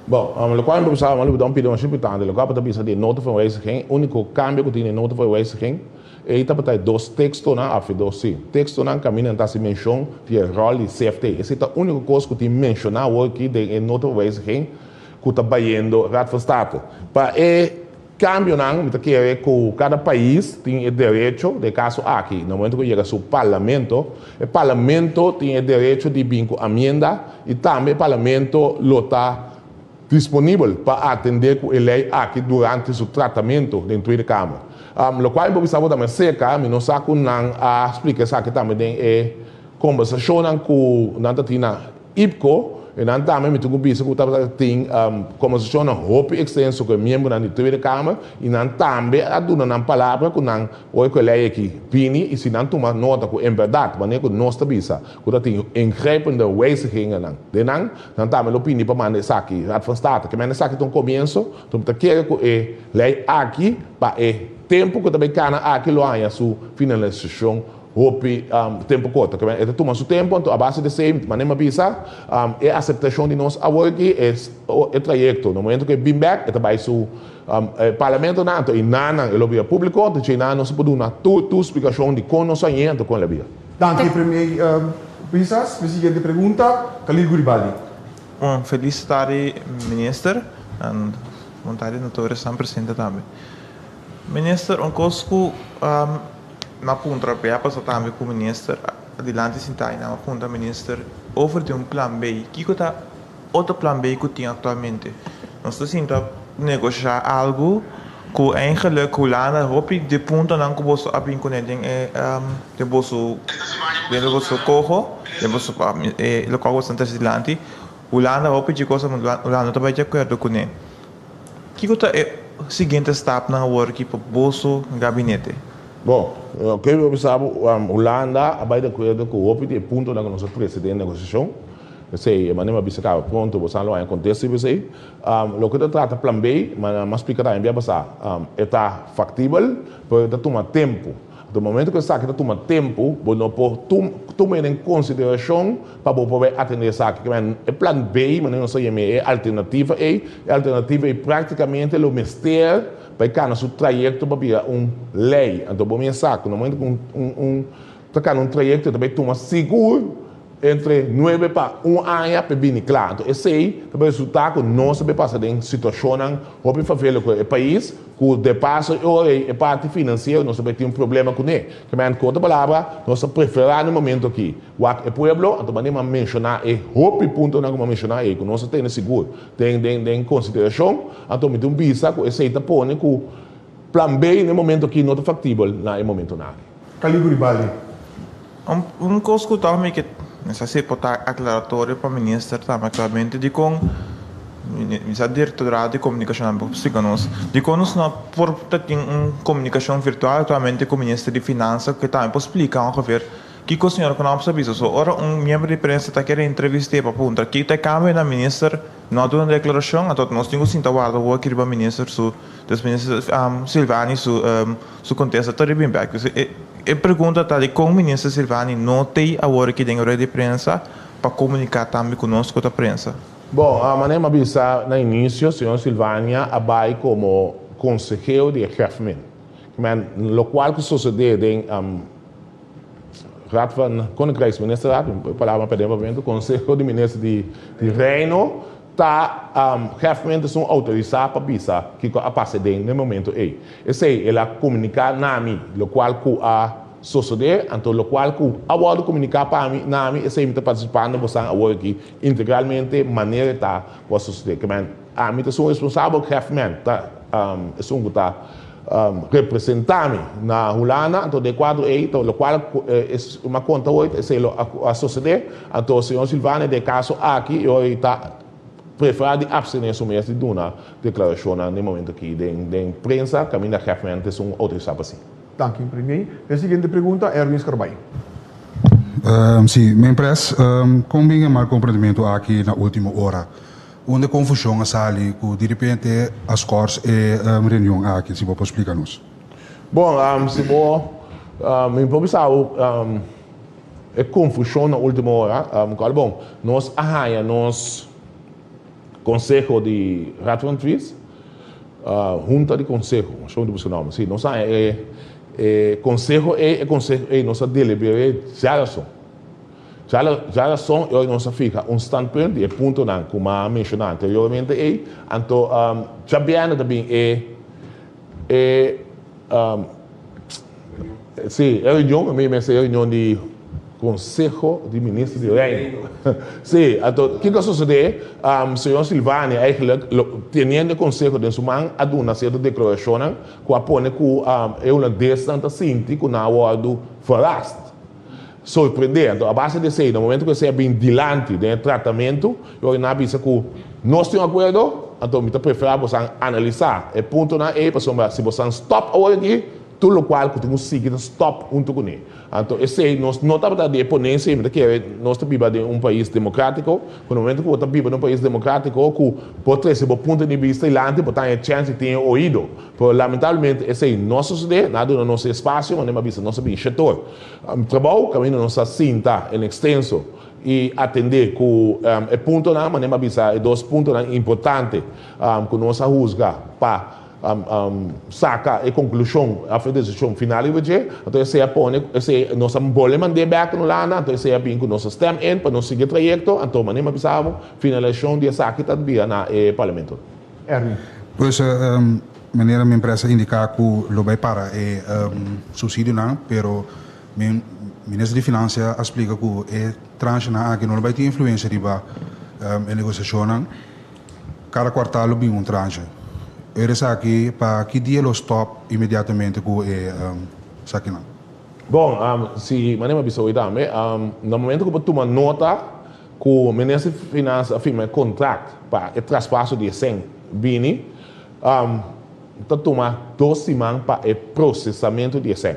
Bon, lokual mi por bisa, mi lo pidi masha importante, lokual bo ta bisa di e nota van wijziging, úniko kambio ku tin den e nota van wijziging, Ei tabata e dos tekstonan, af e dos, sí, tekstonan kaminda nan ta hasi menshon di e ròl di CFT. Esei ta úniko kos ku tin menshoná awor aki den e nota pa wijziging ku ta bayendo Raad van State. Pa e kambionan mi ta kere ku kada pais tin e derecho, den e kaso aki, na momento ku yega su parlamento, e parlamento tin e derecho di bin ku amienda i tambe e parlamento lo ta disponibel pa atendé ku e lei aki durante su tratamentu den Tweede Kamer. Lokual mi por bisa bo tambe serka, mi no sa ku nan a splika esaki tambe den e kombersashonnan ku nan ta tin na IPKO, i nan tambe mi tin ku bisa ku tabata tin kombersashonnan hopi ekstenso ku e miembronan di Tweede Kamer i nan tambe a duna nan palabra ku nan ora ku e lei aki bini i si nan tuma nota ku en bèrdat manera ku nos ta bisa ku ta tin ingrijpende wijzigingennan den nan, Nan tambe lo pindi pa manda esaki Raad van State. Ke mende esaki ta un komienso, enton mi ta kere ku e lei aki pa e tempu ku ta bay kana aki lo haña su finalisashon hopi tempu korto. Ke mende e ta tuma su tempu, anto a base di esei manera mi a bisa e aseptashon di nos awor aki e trayekto. Na momento ku e bin bek e ta bay su parlamentonan anto einanan e lo bira públiko, anto djeinan nos por duna tur tur splikashon di kon nos hañ'é anto kon el a bira. Danki Premier Pisas. Mi siguiente pregunta, Khalil Guribaldi. Un felis tardi Minister en bon tardi na tur esnan presente tambe. Minister un kos ku mi a puntra bia pasa tambe ku Minister adilanti sinta ayina mi a puntra Minister over di un plan B kiko ta Otro plan B ku tin aktualmente. Nos ta sinta negoshá algu ku eigenlik Hulanda hopi di puntonan ku boso a bin kuné den e den boso den boso koho den boso e lokual ku boso ta trese dilanti Hulanda hopi dje kos Hulanda no ta bai di akuerdo kuné. Kiko ta e siguiente stapnan awor aki pa boso gabinete? Bon, loke mi por bisa bo Hulanda a bai di akuerdo ku hopi di e puntonan ku nos a trese den e negoshashon. P'esei, e manera mi a bisa kaba pronto bo sa lo haña kontesta riba esei. Loke ta trata plan B, manera mi a splika tambe bia pasá, e ta faktibel, pero e ta tuma tempu. Anto momento ku esaki ta tuma tempu, bo no por tuma e den konsiderashon pa bo por bai atendé esaki. Ke men, e plan B, manera nos ta yam'é, e alternativa ei, e alternativa ei práktikamente lo mester bai kana su trayekto pa bira un lei. Anto bo mes sa ku na momento ku un ta kana un trayekto e ta bai tuma sigur. entre nuebe pa un aña pa e bini kla. Anto esei ta resultá ku nos ta bay pasa den situashonnan hopi favelo ku e pais, ku de paso e ora ei e parti finansiero nos ta bay tin un problema kuné. Kemènt ku otro palabra, nos ta preferá na e momento aki wak e pueblo, anto manera mi a menshoná e hopi puntonan ku mi a menshoná ei ku nos ta tene sigur den den den konsiderashon, anto mi tin un bisa ku esei ta pone ku plan B na e momento aki no ta faktibel na e momentonan aki. Calibri Bali. Un kos ku tòg mi ke mester hasi por ta aklaratorio pa minister tambe aktualmente dikon mi sa direktorato di komunikashon tambe por splika nos dikon nos no por ta tin un komunikashon virtual aktualmente ku minister di finansa ku tambe por splika ongeveer kiko señor Knops a bisa so ora un miembro di prensa ta kere entrevist'é pa puntra ki ta e kambio na minister no a duna un deklarashon anto nos tin ku sinta warda wou aki riba minister su Dus minister Silvani su su kontesta ta riba bek. Dus e pregunta ta dikon minister Silvani no t'ei awor aki den e rueda di prensa pa komuniká tambe ku nos ku ta prensa? Bon, manera mi a bisa na inisio, señor Silvania a bai komo konsehero di e Hefmin. Men, lokual ku sosodé den Raad van Koninkrijksministerraad, e palabra mi a pèrdè un momento, Konseho di Minister di Reino, Ta Hefman esun outorisá pa bisa kiko a pasa den e momento ei. Esei el a komuniká na mi, lokual ku a sosodé, anto lokual ku a wòrdu komuniká pa mi, na mi, esei mi ta partisipando bosan awor aki integralmente manera e ta ku a sosodé. Ke men, ami ta esun responsabel, Hefman ta esun ku ta representá mi na Hulanda, anto den e kuadro ei ta lokual ku mi a konta hoy, esei lo a sosodé. Anto señor Silvania den e kaso aki e ora ta preferá di abstené su mes di duna deklarashonnan den momento aki den den prensa kaminda Hefman esun outorisá pa si. Danki, Premier. E siguiente pregunta, Erwin Scarbay. Si, men pres, kon bin e mal komprendimentu aki na ultimo ora? Unda e konfushon a sali ku direpente a skors e reunion aki, si bo por splika nos? Bon, si bo, mi por bisa bo e konfushon na ultimo ora, kual bon, nos a haña nos konseho di Raad van Advies, Hunta di Konseho, mi ta buska nòmber, si, nos a haña e konseho ei, e konseho ei nos a deliber'é djarason. Djarason e ora nos a fiha un standpunt di e puntonan ku mi a menshoná anteriormente ei, anto djabièrnè ta bin e e si e reunion, mi mester e reunion di Konseho di Minister di Reino. Si, anto kiko a sosodé? Señor Silvania eigenlijk lo teniendo e konseho den su man a duna sierto deklarashonnan ku a pone ku e hulandesnan ta sinti ku nan a wòrdu verrast. Sorprendé. Anto a base di esei, na momento ku esei a bin dilanti den e tratamentu, e ora nan a bisa ku nos tin un akuerdo, anto mi ta preferá bosan analisá e puntonan ei, pasobra si bosan stòp awor aki, tur lokual ku tin ku sigui ta stòp huntu kuné. Anto esei nos no tabata di e ponensia ei, mi ta kere nos ta biba den un pais demokrátiko, ku na momento ku bo ta biba den un pais demokrátiko ku bo trese bo punto di bista dilanti, bo ta haña chèns di tin e oido. Pero lamentablemente esei no a sosodé, nan a duna nos e espasio, manera mi a bisa nos a bin shetor. Trabou kaminda nos a sinta en ekstenso i atendé ku e puntonan, manera mi a bisa e dos puntonan importante ku nos a husga pa saka e konklushon òf e desishon final riba dje. Anto esei a pone, esei nos a bolbe mand'é bèk na Hulanda, anto esei a bin ku nos a stem in pa nos sigui e trayekto. Anto manera mi a bisa bo, finalisashon di esaki ta bira na e parlamento. Erwin. Pues, manera mi empresa a indica cu lo bay para e subsidionan, pero mi Minister di Financia a splica cu e tranchenan aki no lo bay tin influencia riba e negociacionnan. Cada cuartal lo bin un tranche. Ora esaki pa ki dia lo stop inmediatamente cu e esakinan? Bon, si manera mi a bisa hoy tambe, na momento cu bo tuma nota Ku Minister di Finansa a firma e kontrakt pa e traspaso di e sèn bini, ta tuma dos siman pa e prosesamentu di e sèn.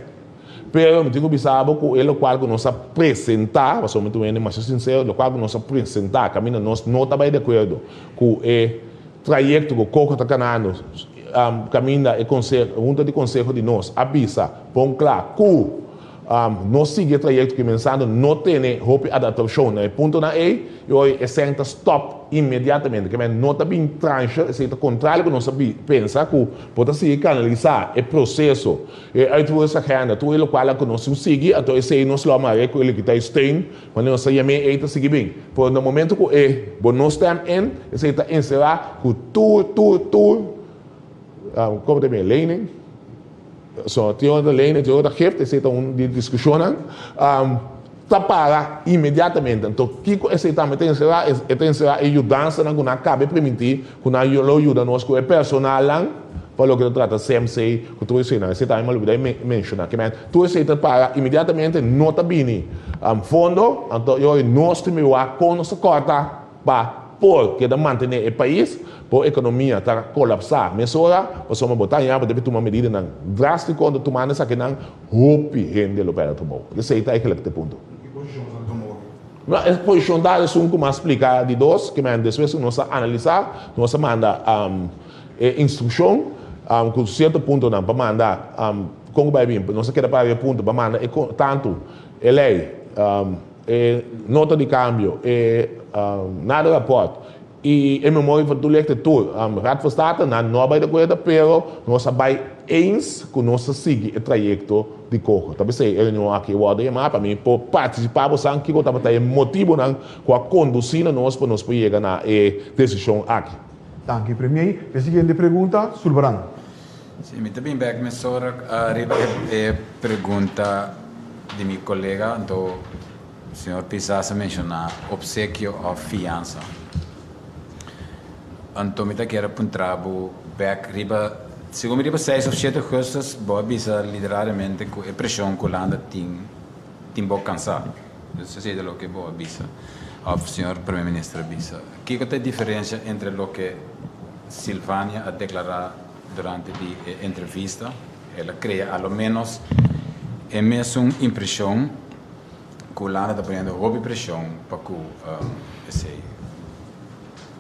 Pero mi tin ku bisa bo ku e lokual ku nos a presentá, pasobra mi ta un hende masha sinsero, lokual ku nos a presentá kaminda nos no ta bai di akuerdo ku e trayekto ku Coco ta kanando, kaminda e konseho, hunta di konseho di nos a bisa bon kla ku. no sigui e trayekto kumensando, no tene hopi adaptashon na e puntonan ei, i ora e sèn ta stòp inmediatamente. Ke men no ta bin tranche, esei ta kontrario ku nos a pensa ku bo ta sigui kanalisá e proseso, e uitvoeringsagenda, tur e lokual ku nos tin sigui, anto esei nos lo a mara ku e likitá e steun, wanneer nos ta yam'é ei ta sigui bin. Pero na momento ku e bo no stem in, esei ta enserá ku tur, tur, tur, komo ta bin, lening? So, tin ora ta lene, tin ora ta gift, esei ta un di diskushonnan. Ta para inmediatamente. Anto, kiko esei tambe ta enserá? E ta enserá e yudansanan ku nan a kaba e primintí ku nan lo yuda nos ku e personalnan pa loke ta trata CMC ku tur eseinan. Esei tambe mi a lubidá di menshoná. Ke men, tur esei ta para inmediatamente, no ta bini fondo. Anto, e ora nos tin wak kon nos ta kòrta pa por keda mantené e pais, bo ekonomia ta kolapsá mesora, pasobra bo ta haña bo debe tuma medidanan drástiko, anto tumando esakinan hopi hende lo pèrdè trabou. Esei ta eigenlijk e punto. Ki posishon sa tuma oki? No, e posishon ta esun ku mi a splika di dos, ke men despues ku nos a analisá, nos a manda e instrukshon ku sierto puntonan pa manda kon ku bai bin, nos a keda para e punto pa manda e tantu e lei, E nota di cambio, e nader rapport y e memoria van toelichting tur Raad van State nan no a bay de acuerdo pero nos a bay eens cu nos ta sigui e trayecto di coho. Ta pesey e reunion aki a wordo yama pa mi por participa bo san kico tabata e motibonan cu a conduci na nos pa nos por yega na e decision aki. Danki Premier. E siguiente pregunta, Sulbaran. Si, mi ta bin bek mesora riba e pregunta di mi kolega, anto señor Pisas a menshoná opsekio òf fiansa. Anto mi ta kier a puntra bo bek riba, segun mi riba seis òf shete ougùstùs bo a bisa literalmente ku e preshon ku Hulanda tin, tin bo kansá. Esei ta loke bo a bisa òf señor Prome Minister a bisa. Kiko ta e diferensia entre loke Silvania a deklará Durante di e entrevista el a crea a lo menos e mesun impresion cu Hulanda ta poniendo hopi presion pa cu esey.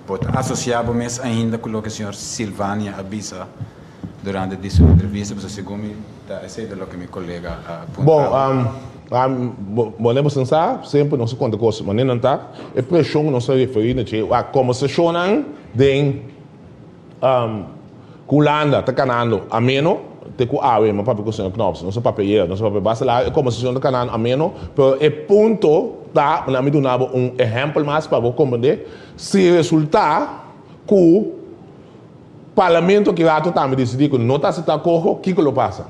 Bo ta asocia bo mes ainda cu loke señor Silvania a bisa durante di su entrevista? Pasobra segun mi ta esey ta loke mi colega a puntra bo. Bon, bo nebo sensa, semper nos a conta cos manera nan ta. E presion cu nos ta referi na dje, a conversacionnan den. Ku Hulanda ta kanando ameno te ku awe, mi a papia ku señor Knops, nos a papia ayera, nos a papia basta largu, e kombersashon ta kanando ameno, pero e punto ta, mi a duna bo un ehèmpel mas pa bo komprendé, si resultá ku parlamento aki rato tambe disidí ku no ta aseptá koho, kiko lo pasa?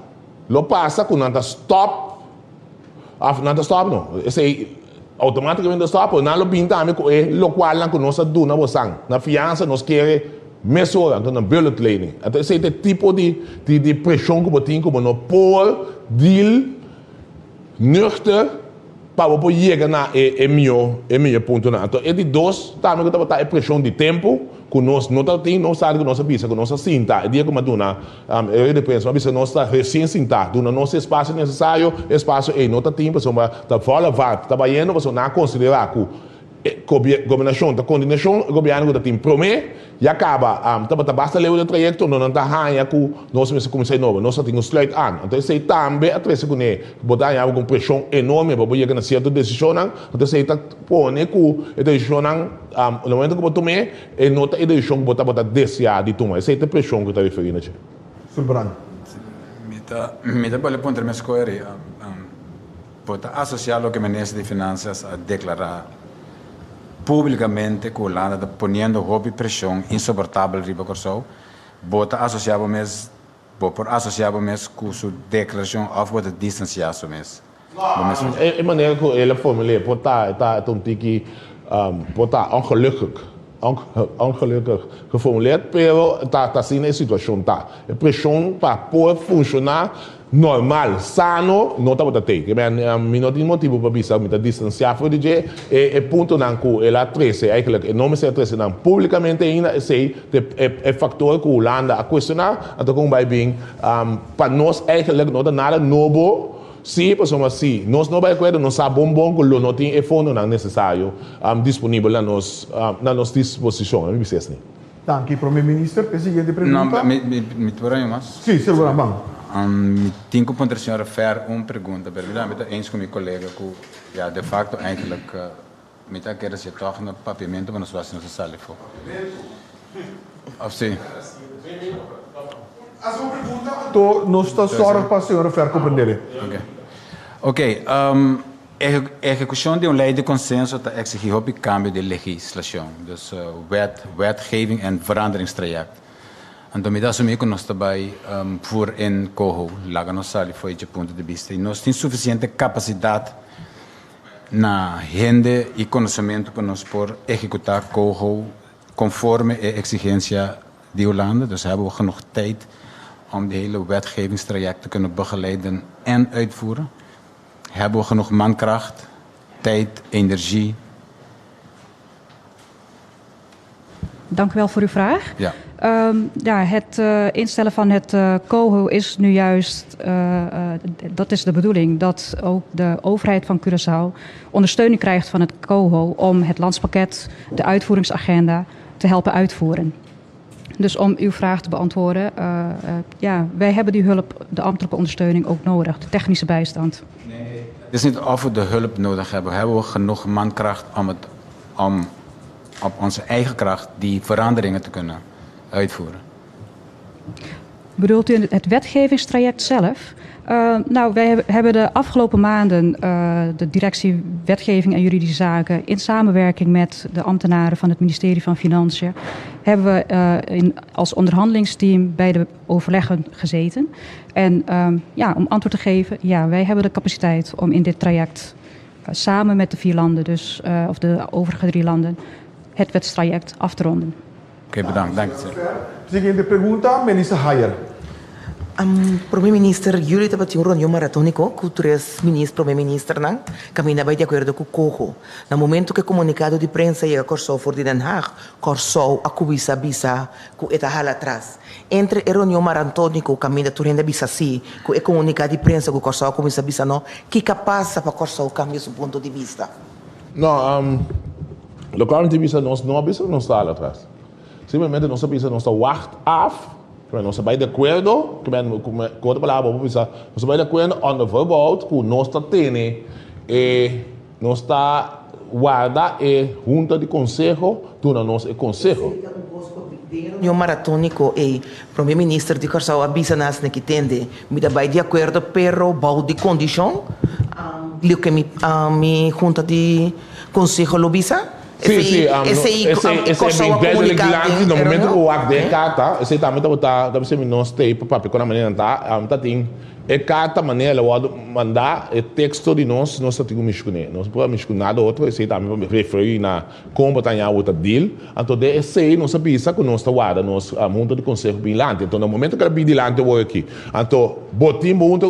Lo pasa ku nan ta stòp. Of nan ta stop no. Esei automaticamente ta stop, pero nan lo bin tambe cu e locualnan cu nos a duna bosan na fiansa, nos kere mesora, anto nan bullet lening. Anto esei ta e tipo di di presion cu bo tin cu bo no por deal nuchter pa bo por yega na e e miho e miho puntonan. Anto e di dos tambe cu tabata e presion di tempo cu nos no tabatin, no obstante cu nos a bisa cu nos a sinta e dia cu mi a duna E rei di prensa a bisa nos ta resien sintá, duna nos e espasio nesesario, e espasio ei no ta tin pasobra ta volle vaart ta bayendo pasobra nan a konsiderá ku e gobernashon ta kondinashon, e gobièrnu ku ta tin promé ya kaba tabata basta leu den trayekto no nan ta haña ku nos mester kuminsá di nobo, nos ta tin un sluit aan. Anto esei tambe a trese kuné ku bo ta haña bo ku un preshon enorme pa bo yega na sierto desishonnan, anto esei ta pone ku e desishonnan na momento ku bo tum'é, E no ta e desishon ku bo tabata deseá di tuma. Esei ta e preshon ku ta referí na dje. Sulbrand. Mi ta mi ta bole puntra mes koe Bo ta asosiá loke Minister di Finansias a deklará públikamente ku Hulanda ta poniendo hopi preshon insoportabel riba Kòrsou? Bo ta asosiá bo mes bo por asosiá bo mes ku su deklarashon òf bo ta distansiá su mes? Bo mes no. E manera ku el a formul'é por ta e ta un tiki por ta ongelukkig, ongelukkig geformuleerd, pero ta asina e situashon ta. E preshon pa por funshoná normal, sano, no tabata tei. Ke men mi no tin motibu pa bisa mi ta distansiá for di dje. E puntonan ku el a trese, eigenlijk e no mester a trese nan públikamente ainda, esei ta e faktor ku Hulanda a kuestioná, anto kon bai bin pa nos eigenlijk no ta nada nobo. Sí, pasobra si nos no bai akuerdo, nos sa bon bon ku lo no tin e fondonan nesesario disponibel na nos na nos disposishon. Mi bisa esni. Danki, Prome Minister. E siguiente pregunta. No, mi mi por haña mas? Sí, segura, ban. Mi tin ku puntra señora Fer un pregunta, pero mi tambe ta eens ku mi kolega ku ya de facto eigenlijk mi ta kere si tòg na papiamentu pa nos wak si nos ta sali afó. Òf si? Hasi un pregunta anto nos ta sòrg pa señora Fer komprendé. Oke. Oke, ehekushon di un lei di konsenso ta eksigí hopi kambio di legislashon, dus wet, wetgeving en veranderingstraject. Anto mi ta asumí ku nos ta bai voor in coho, laga nos sali fo'i dje punto di bista i nos tin sufisiente kapasidat na hende i konosementu pa nos por ehekutá coho konforme e eksigensia di Hulanda. Dus hebben we genoeg tijd om die hele wetgevingstraject te kunnen begeleiden en uitvoeren? Hebben we genoeg mankracht, tijd, energie? Dank u wel voor uw vraag. Ja. Ja, het instellen van het COHO is nu juist, dat is de bedoeling, dat ook de overheid van Curaçao ondersteuning krijgt van het COHO om het landspakket, de uitvoeringsagenda te helpen uitvoeren. Dus om uw vraag te beantwoorden, ja, wij hebben die hulp, de ambtelijke ondersteuning ook nodig, de technische bijstand. Nee, het is niet of we de hulp nodig hebben. Hebben we genoeg mankracht om, het, om op onze eigen kracht die veranderingen te kunnen uitvoeren? Bedoelt u het wetgevingstraject zelf? Nou, wij hebben de afgelopen maanden de directie Wetgeving en Juridische Zaken in samenwerking met de ambtenaren van het ministerie van Financiën hebben we als onderhandelingsteam bij de overleggen gezeten. En ja, om antwoord te geven, ja, wij hebben de capaciteit om in dit traject samen met de vier landen, dus, of de overige drie landen, het wetstraject af te ronden. Oké, bedankt. Dank u. Siguiente pregunta, Melissa Hayer. Prome Minister, jullie tabatin un reunion maratóniko ku tres minister, prome ministernan, kaminda bai di akuerdo ku Coho. Na momento ku e komunikado di prensa yega Kòrsou for di Den Haag, Kòrsou a kuminsá bisa ku e ta hala atras. Entre e reunion maratóniko kaminda tur hende a bisa sí, ku e komunikado di prensa ku Kòrsou a kuminsá bisa no, kiko a pasa pa Kòrsou kambia su punto di bista? No, lokual mi ta bisa nos no a bisa ku nos ta hala atras. Simplemente nos a bisa nos ta wacht af, ku nos a bai di akuerdo, ku ku otro palabra bo por bisa nos a bai di akuerdo on the voorbehoud ku nos ta tene e nos ta warda e hunta di konseho duna nos e konseho. Den e reunion maratóniko ei, Prome Minister di Kòrsou a bisa na asina ki tende, Mi ta bai di akuerdo pero bou di kondishon, loke mi mi hunta di konseho lo bisa. Sí, sí, Esei esei esei esei Kòrsou bin a duidelijk komuniká dilanti den na e momento reunion. ku wak den e karta, esei tambe tabata ta bisa mi no stay pa papia ku nan manera nan ta, ta tin e karta manera el a wòrdu mandá, e teksto di nos, nos ta tin ku mishi kuné. Nos no por a mishi ku nada otro, esei tambe pa referí na Kon bo ta haña bo ta deal? Anto den esei nos a bisa ku nos ta warda nos hunta di konseho bin lanti. Anto na momento ku el a bin dilanti awor aki, anto bo tin bo hunta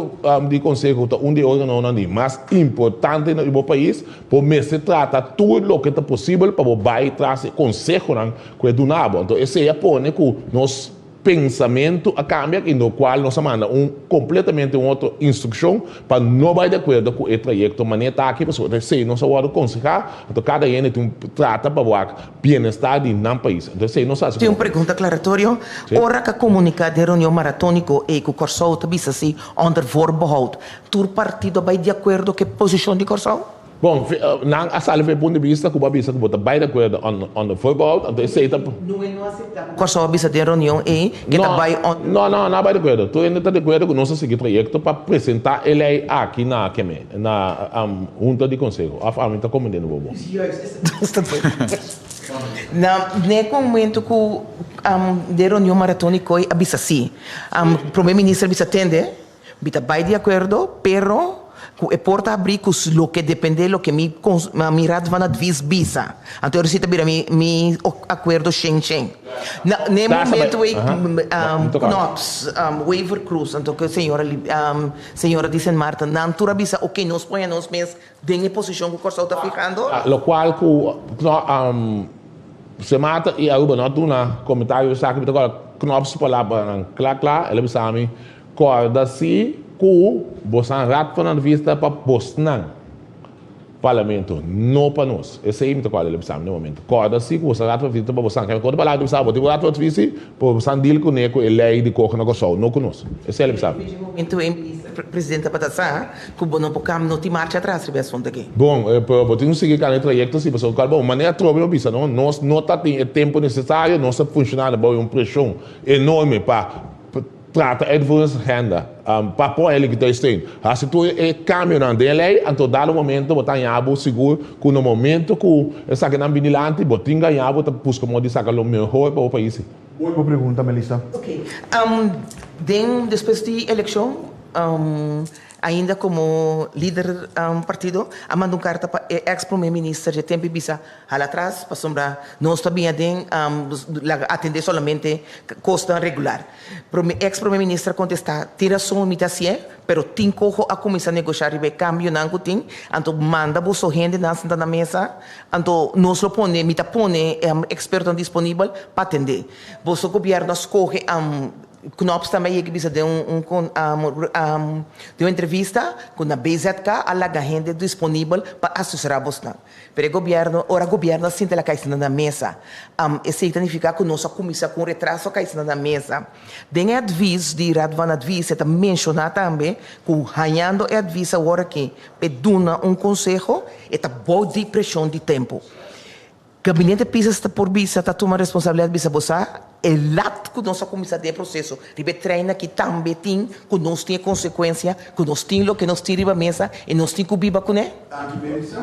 di konseho ku ta un di e organonan di mas importante na bo pais, bo mester trata tur loke ta posibel pa bo bai tras e konsehonan ku e duna bo. Anto esei a pone ku nos pensamentu a kambia i no kual nos a manda un kompletamente un otro instrukshon pa no bai di akuerdo ku e trayekto manera ta aki pasobra esei nos a wòrdu konsehá anto kada hende tin un trata pa wak bienestar di nan pais anto esei nos a hasi Tin un komo pais. pregunta aklaratorio. Sí. Ora ku a komuniká den reunion maratóniko ei ku Kòrsou ta bisa si onder voorbehoud tur partido a bai di akuerdo ku e posishon di Kòrsou? Bon, nan a sali for e punto di bista ku bo a bisa ku bo ta bai di akuerdo on the voorbehoud, anto esei ta. No e no aseptá ku Kòrsou a bisa den reunion ei ke ta bai on. No, no, no a bai di akuerdo. Tur hende ta di akuerdo ku nos a sigui trayekto pa presentá e lei aki na keme, na hunta di konseho. Òf ami ta komprendendo bo bon? Na ne momento ku den reunion maratóniko ei a bisa si. Prome minister a bisa tende. Mi ta bai di akuerdo, pero ku e por ta abrí ku loke dependé loke mi mi Raad van Advies bisa. Anto e ta bira mi mi akuerdo shen shen. Na n'e momento ei Knops, Wever Croes, anto ku señora señora di Sint Maarten, nan tur a bisa oke nos pone nos mes den e posishon ku Kòrsou ta fihando. Lokual ku Sint Maarten i Aruba no a duna komentario esaki, mi ta kòrda Knops su palabranan kla kla, el a bisa mi Kòrda si ku bosan Raad van Advies ta pa bosnan. Parlamento, no pa nos. Esei mi ta kòrda el a bisa mi na e momento. Kòrda si ku bo sa Raad van Advies ta pa bo san. Kende ku otro palabra ta bisa bo tin ku Raad van Advies si pa bo san deal kuné ku e lei di kohe na Kòrsou, no ku nos. Esei el a bisa mi. Desde e momento ei Minister Presidente tabata sa ku bo no por kambia, no tin marcha atras riba e asuntu aki. Bon, pero bo tin ku sigui kana e trayekto si pasobra kòrda bo manera atrobe bo bisa no, nos no ta tin e tempu nesesario, nos ta funshoná bou di un preshon enorme pa Trata uitvoeringsagenda pa pon e liquiditeitssteun. Hasi tur e kambionan den e lei, anto dado momento bo ta haña bo sigur ku na momento ku esakinan bin dilanti bo tin gaña bo ta buska modo di saka lo mehor pa bo pais. Bo pregunta, Melissa. Ok. Den despues di elekshon Ainda komo lider partido a manda un karta pa e eks prome minister dje tempu i bisa hala atras pasobra nos ta bin aden laga atende solamente kosnan regular. Prome eks prome minister a kontesta tin rason mi ta hasié pero tin koho a kuminsá negoshá riba e kambionan ku tin anto manda boso hendenan sinta na mesa anto nos lo pone mi ta pone ekspertonan disponibel pa atende. Boso gobièrnu a skohe Knops tambe a yega bisa den un den un entrevista ku na BZK a laga hende disponibel pa asesorá bosnan. Pero e gobièrnu, ora gobièrnu a sinta el a kai sinta na mesa. Esei ta nifiká ku nos a kuminsá ku un retraso a kai sinta na mesa. Den e advis di Raad van Advies e ta menshoná tambe ku hañando e advis awor aki p'e duna un konseho e ta bou di preshon di tempu. Gabinete Pisas ta por bisa ta tuma responsabilidad bisa bo sa e lat cu nos a cuminsa den e proceso riba e trein aki tambe tin cu nos tin e consecuencia cu nos tin loke nos tin riba mesa y nos tin cu biba cune.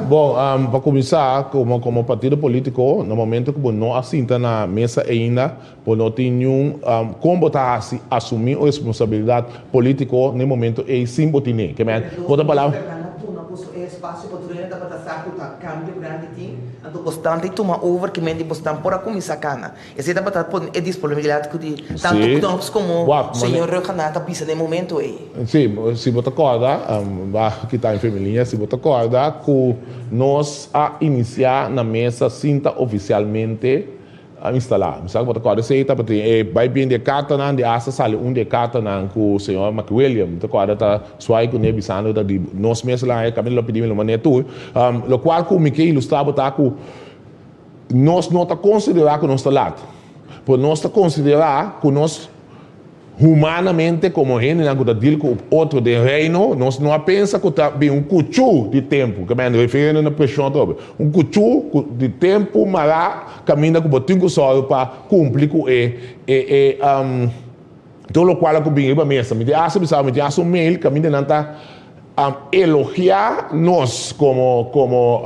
Bon, pa cuminsa, como como partido politico, na momento cu bo no a sinta na mesa ainda, bo no tin niun con bo ta haci asumi un responsabilidad politico na e momento ey sin bo tine. Ke men, bo ta palabra. Nan a duna boso e espacio pa tur hende tabata sa cu ta cambio grandi tin, anto bosnan ta tuma over ke men di bosnan por a cuminsa cana. Esey tabata pone e disponibilidad cu di tanto Knops como señor Rhuggenaath a bisa na e momento ey. Si, si bo ta corda, ba kita mi familia, si bo ta corda cu nos a inicia na mesa sinta oficialmente A instalá. Mi sa ku bo ta kòrda esei tabatin e bai bien di e kartanan, di asta sali un di e kartanan ku señor McWilliam, mi ta kòrda ta suai kuné bisando ta di nos mes la e kaminda lo pidi mi lo man'é tur. Lokual ku mi ke ilustrá bo ta ku nos no ta konsiderá ku nos ta lat, pero nos ta konsiderá ku nos. Humanamente komo hendenan ku ta deal ku otro den Reino, nos no a pensa ku ta bin un kuchú di tempu, ke men refiriendo na preshon atrobe, un kuchú ku di tempu mará kaminda ku bo tin ku sòru pa kumpli ku e e e tur lokual ku bin riba mesa. Mi tin hasta bisa mi tin hasta un mail kaminda nan ta elogiá nos komo komo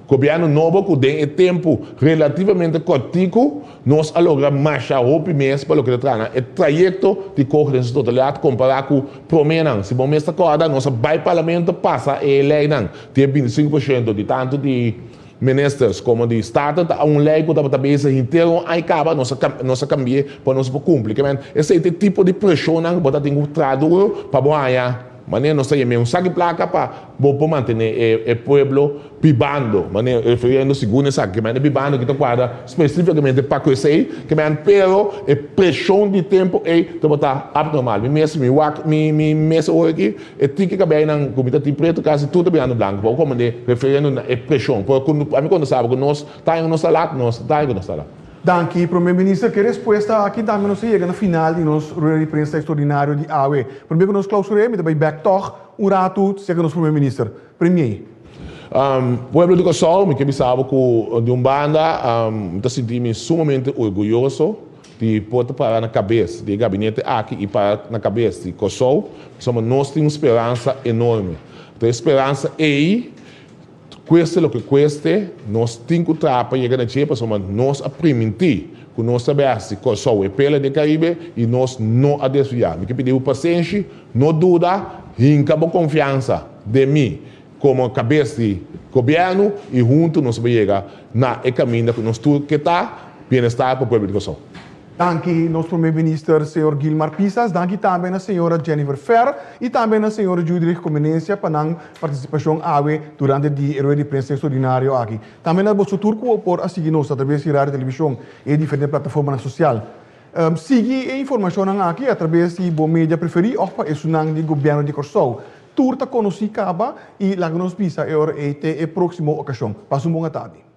gobièrnu nobo ku den e tempu relativamente kòrtiku nos a logra masha hopi mes pa loke ta traha na e trayekto di kohe den su totalidat kompará ku proménan. Si bo mes ta kòrda nos a bai parlamento pasa e leinan di e 25% di tantu di ministers komo di staten ta un lei ku tabata bezig henter un ai kaba nos a nos a kambi'é pa nos por kumpli. Ke men esei ta e tipo di preshonnan ku bo ta tin ku traha duru pa bo haña. Manera nos ta yam'é un saki plaka pa bo por mantené e pueblo bibando, manera refiriendo segun esaki, ke manera bibando ki ta kuadra spesífikamente pa ku esei, ke manera pero e preshon di tempu ei tabata abnormal. Mi mes mi wak mi mi mes ora aki e tiki kabeinan ku mi ta tin pretu kasi tur ta birando blanku pa bo komprendé refiriendo na e preshon. Pero ku ami konta saba ku nos ta haña ku nos ta lat, nos ta haña ku nos ta lat. Danki, Prome Minister. Ku e respuesta aki tambe nos a yega na final di nos rueda di prensa extraordinario di awe. Prome ku nos klausur'é, mi ta bai bèk tòg un ratu serka nos Prome Minister. Premier. Pueblo di Kòrsou, mi ke bisa bo ku di un banda mi ta sinti mi sumamente orguyoso di por ta para na kabes di e gabinete aki i para na kabes di Kòrsou, pasobra nos tin un speransa enorme. Anto e speransa ei Cueste loke cueste, nos tin cu traha pa yega na dje pasobra nos a priminti cu nos ta bay haci Corsou e perla den Caribe y nos no a desvia. Mi ke pidi bo pasenshi, no duda, hinca bo confiansa den mi como cabes di gobierno y hunto nos ta bay yega na e caminda cu nos tur ke ta, bienestar pa pueblo di Corsou. Danki nos Prome Minister señor Gilmar Pisas, danki tambe na señora Jennifer Fer y tambe na señor Judrich Comenencia pa nan participacion awe durante di e rueda di prensa extraordinario aki. Tambe na boso tur cu por a sigui nos a traves di radio, television y e diferente plataformanan social. Sigui e informacionnan aki a traves di bo media preferi of pa esunnan di Gobierno di Corsou. Tur ta konosí kaba i laga nos bisa e ora ei te e próksimo okashon. Pasa un bon atardi.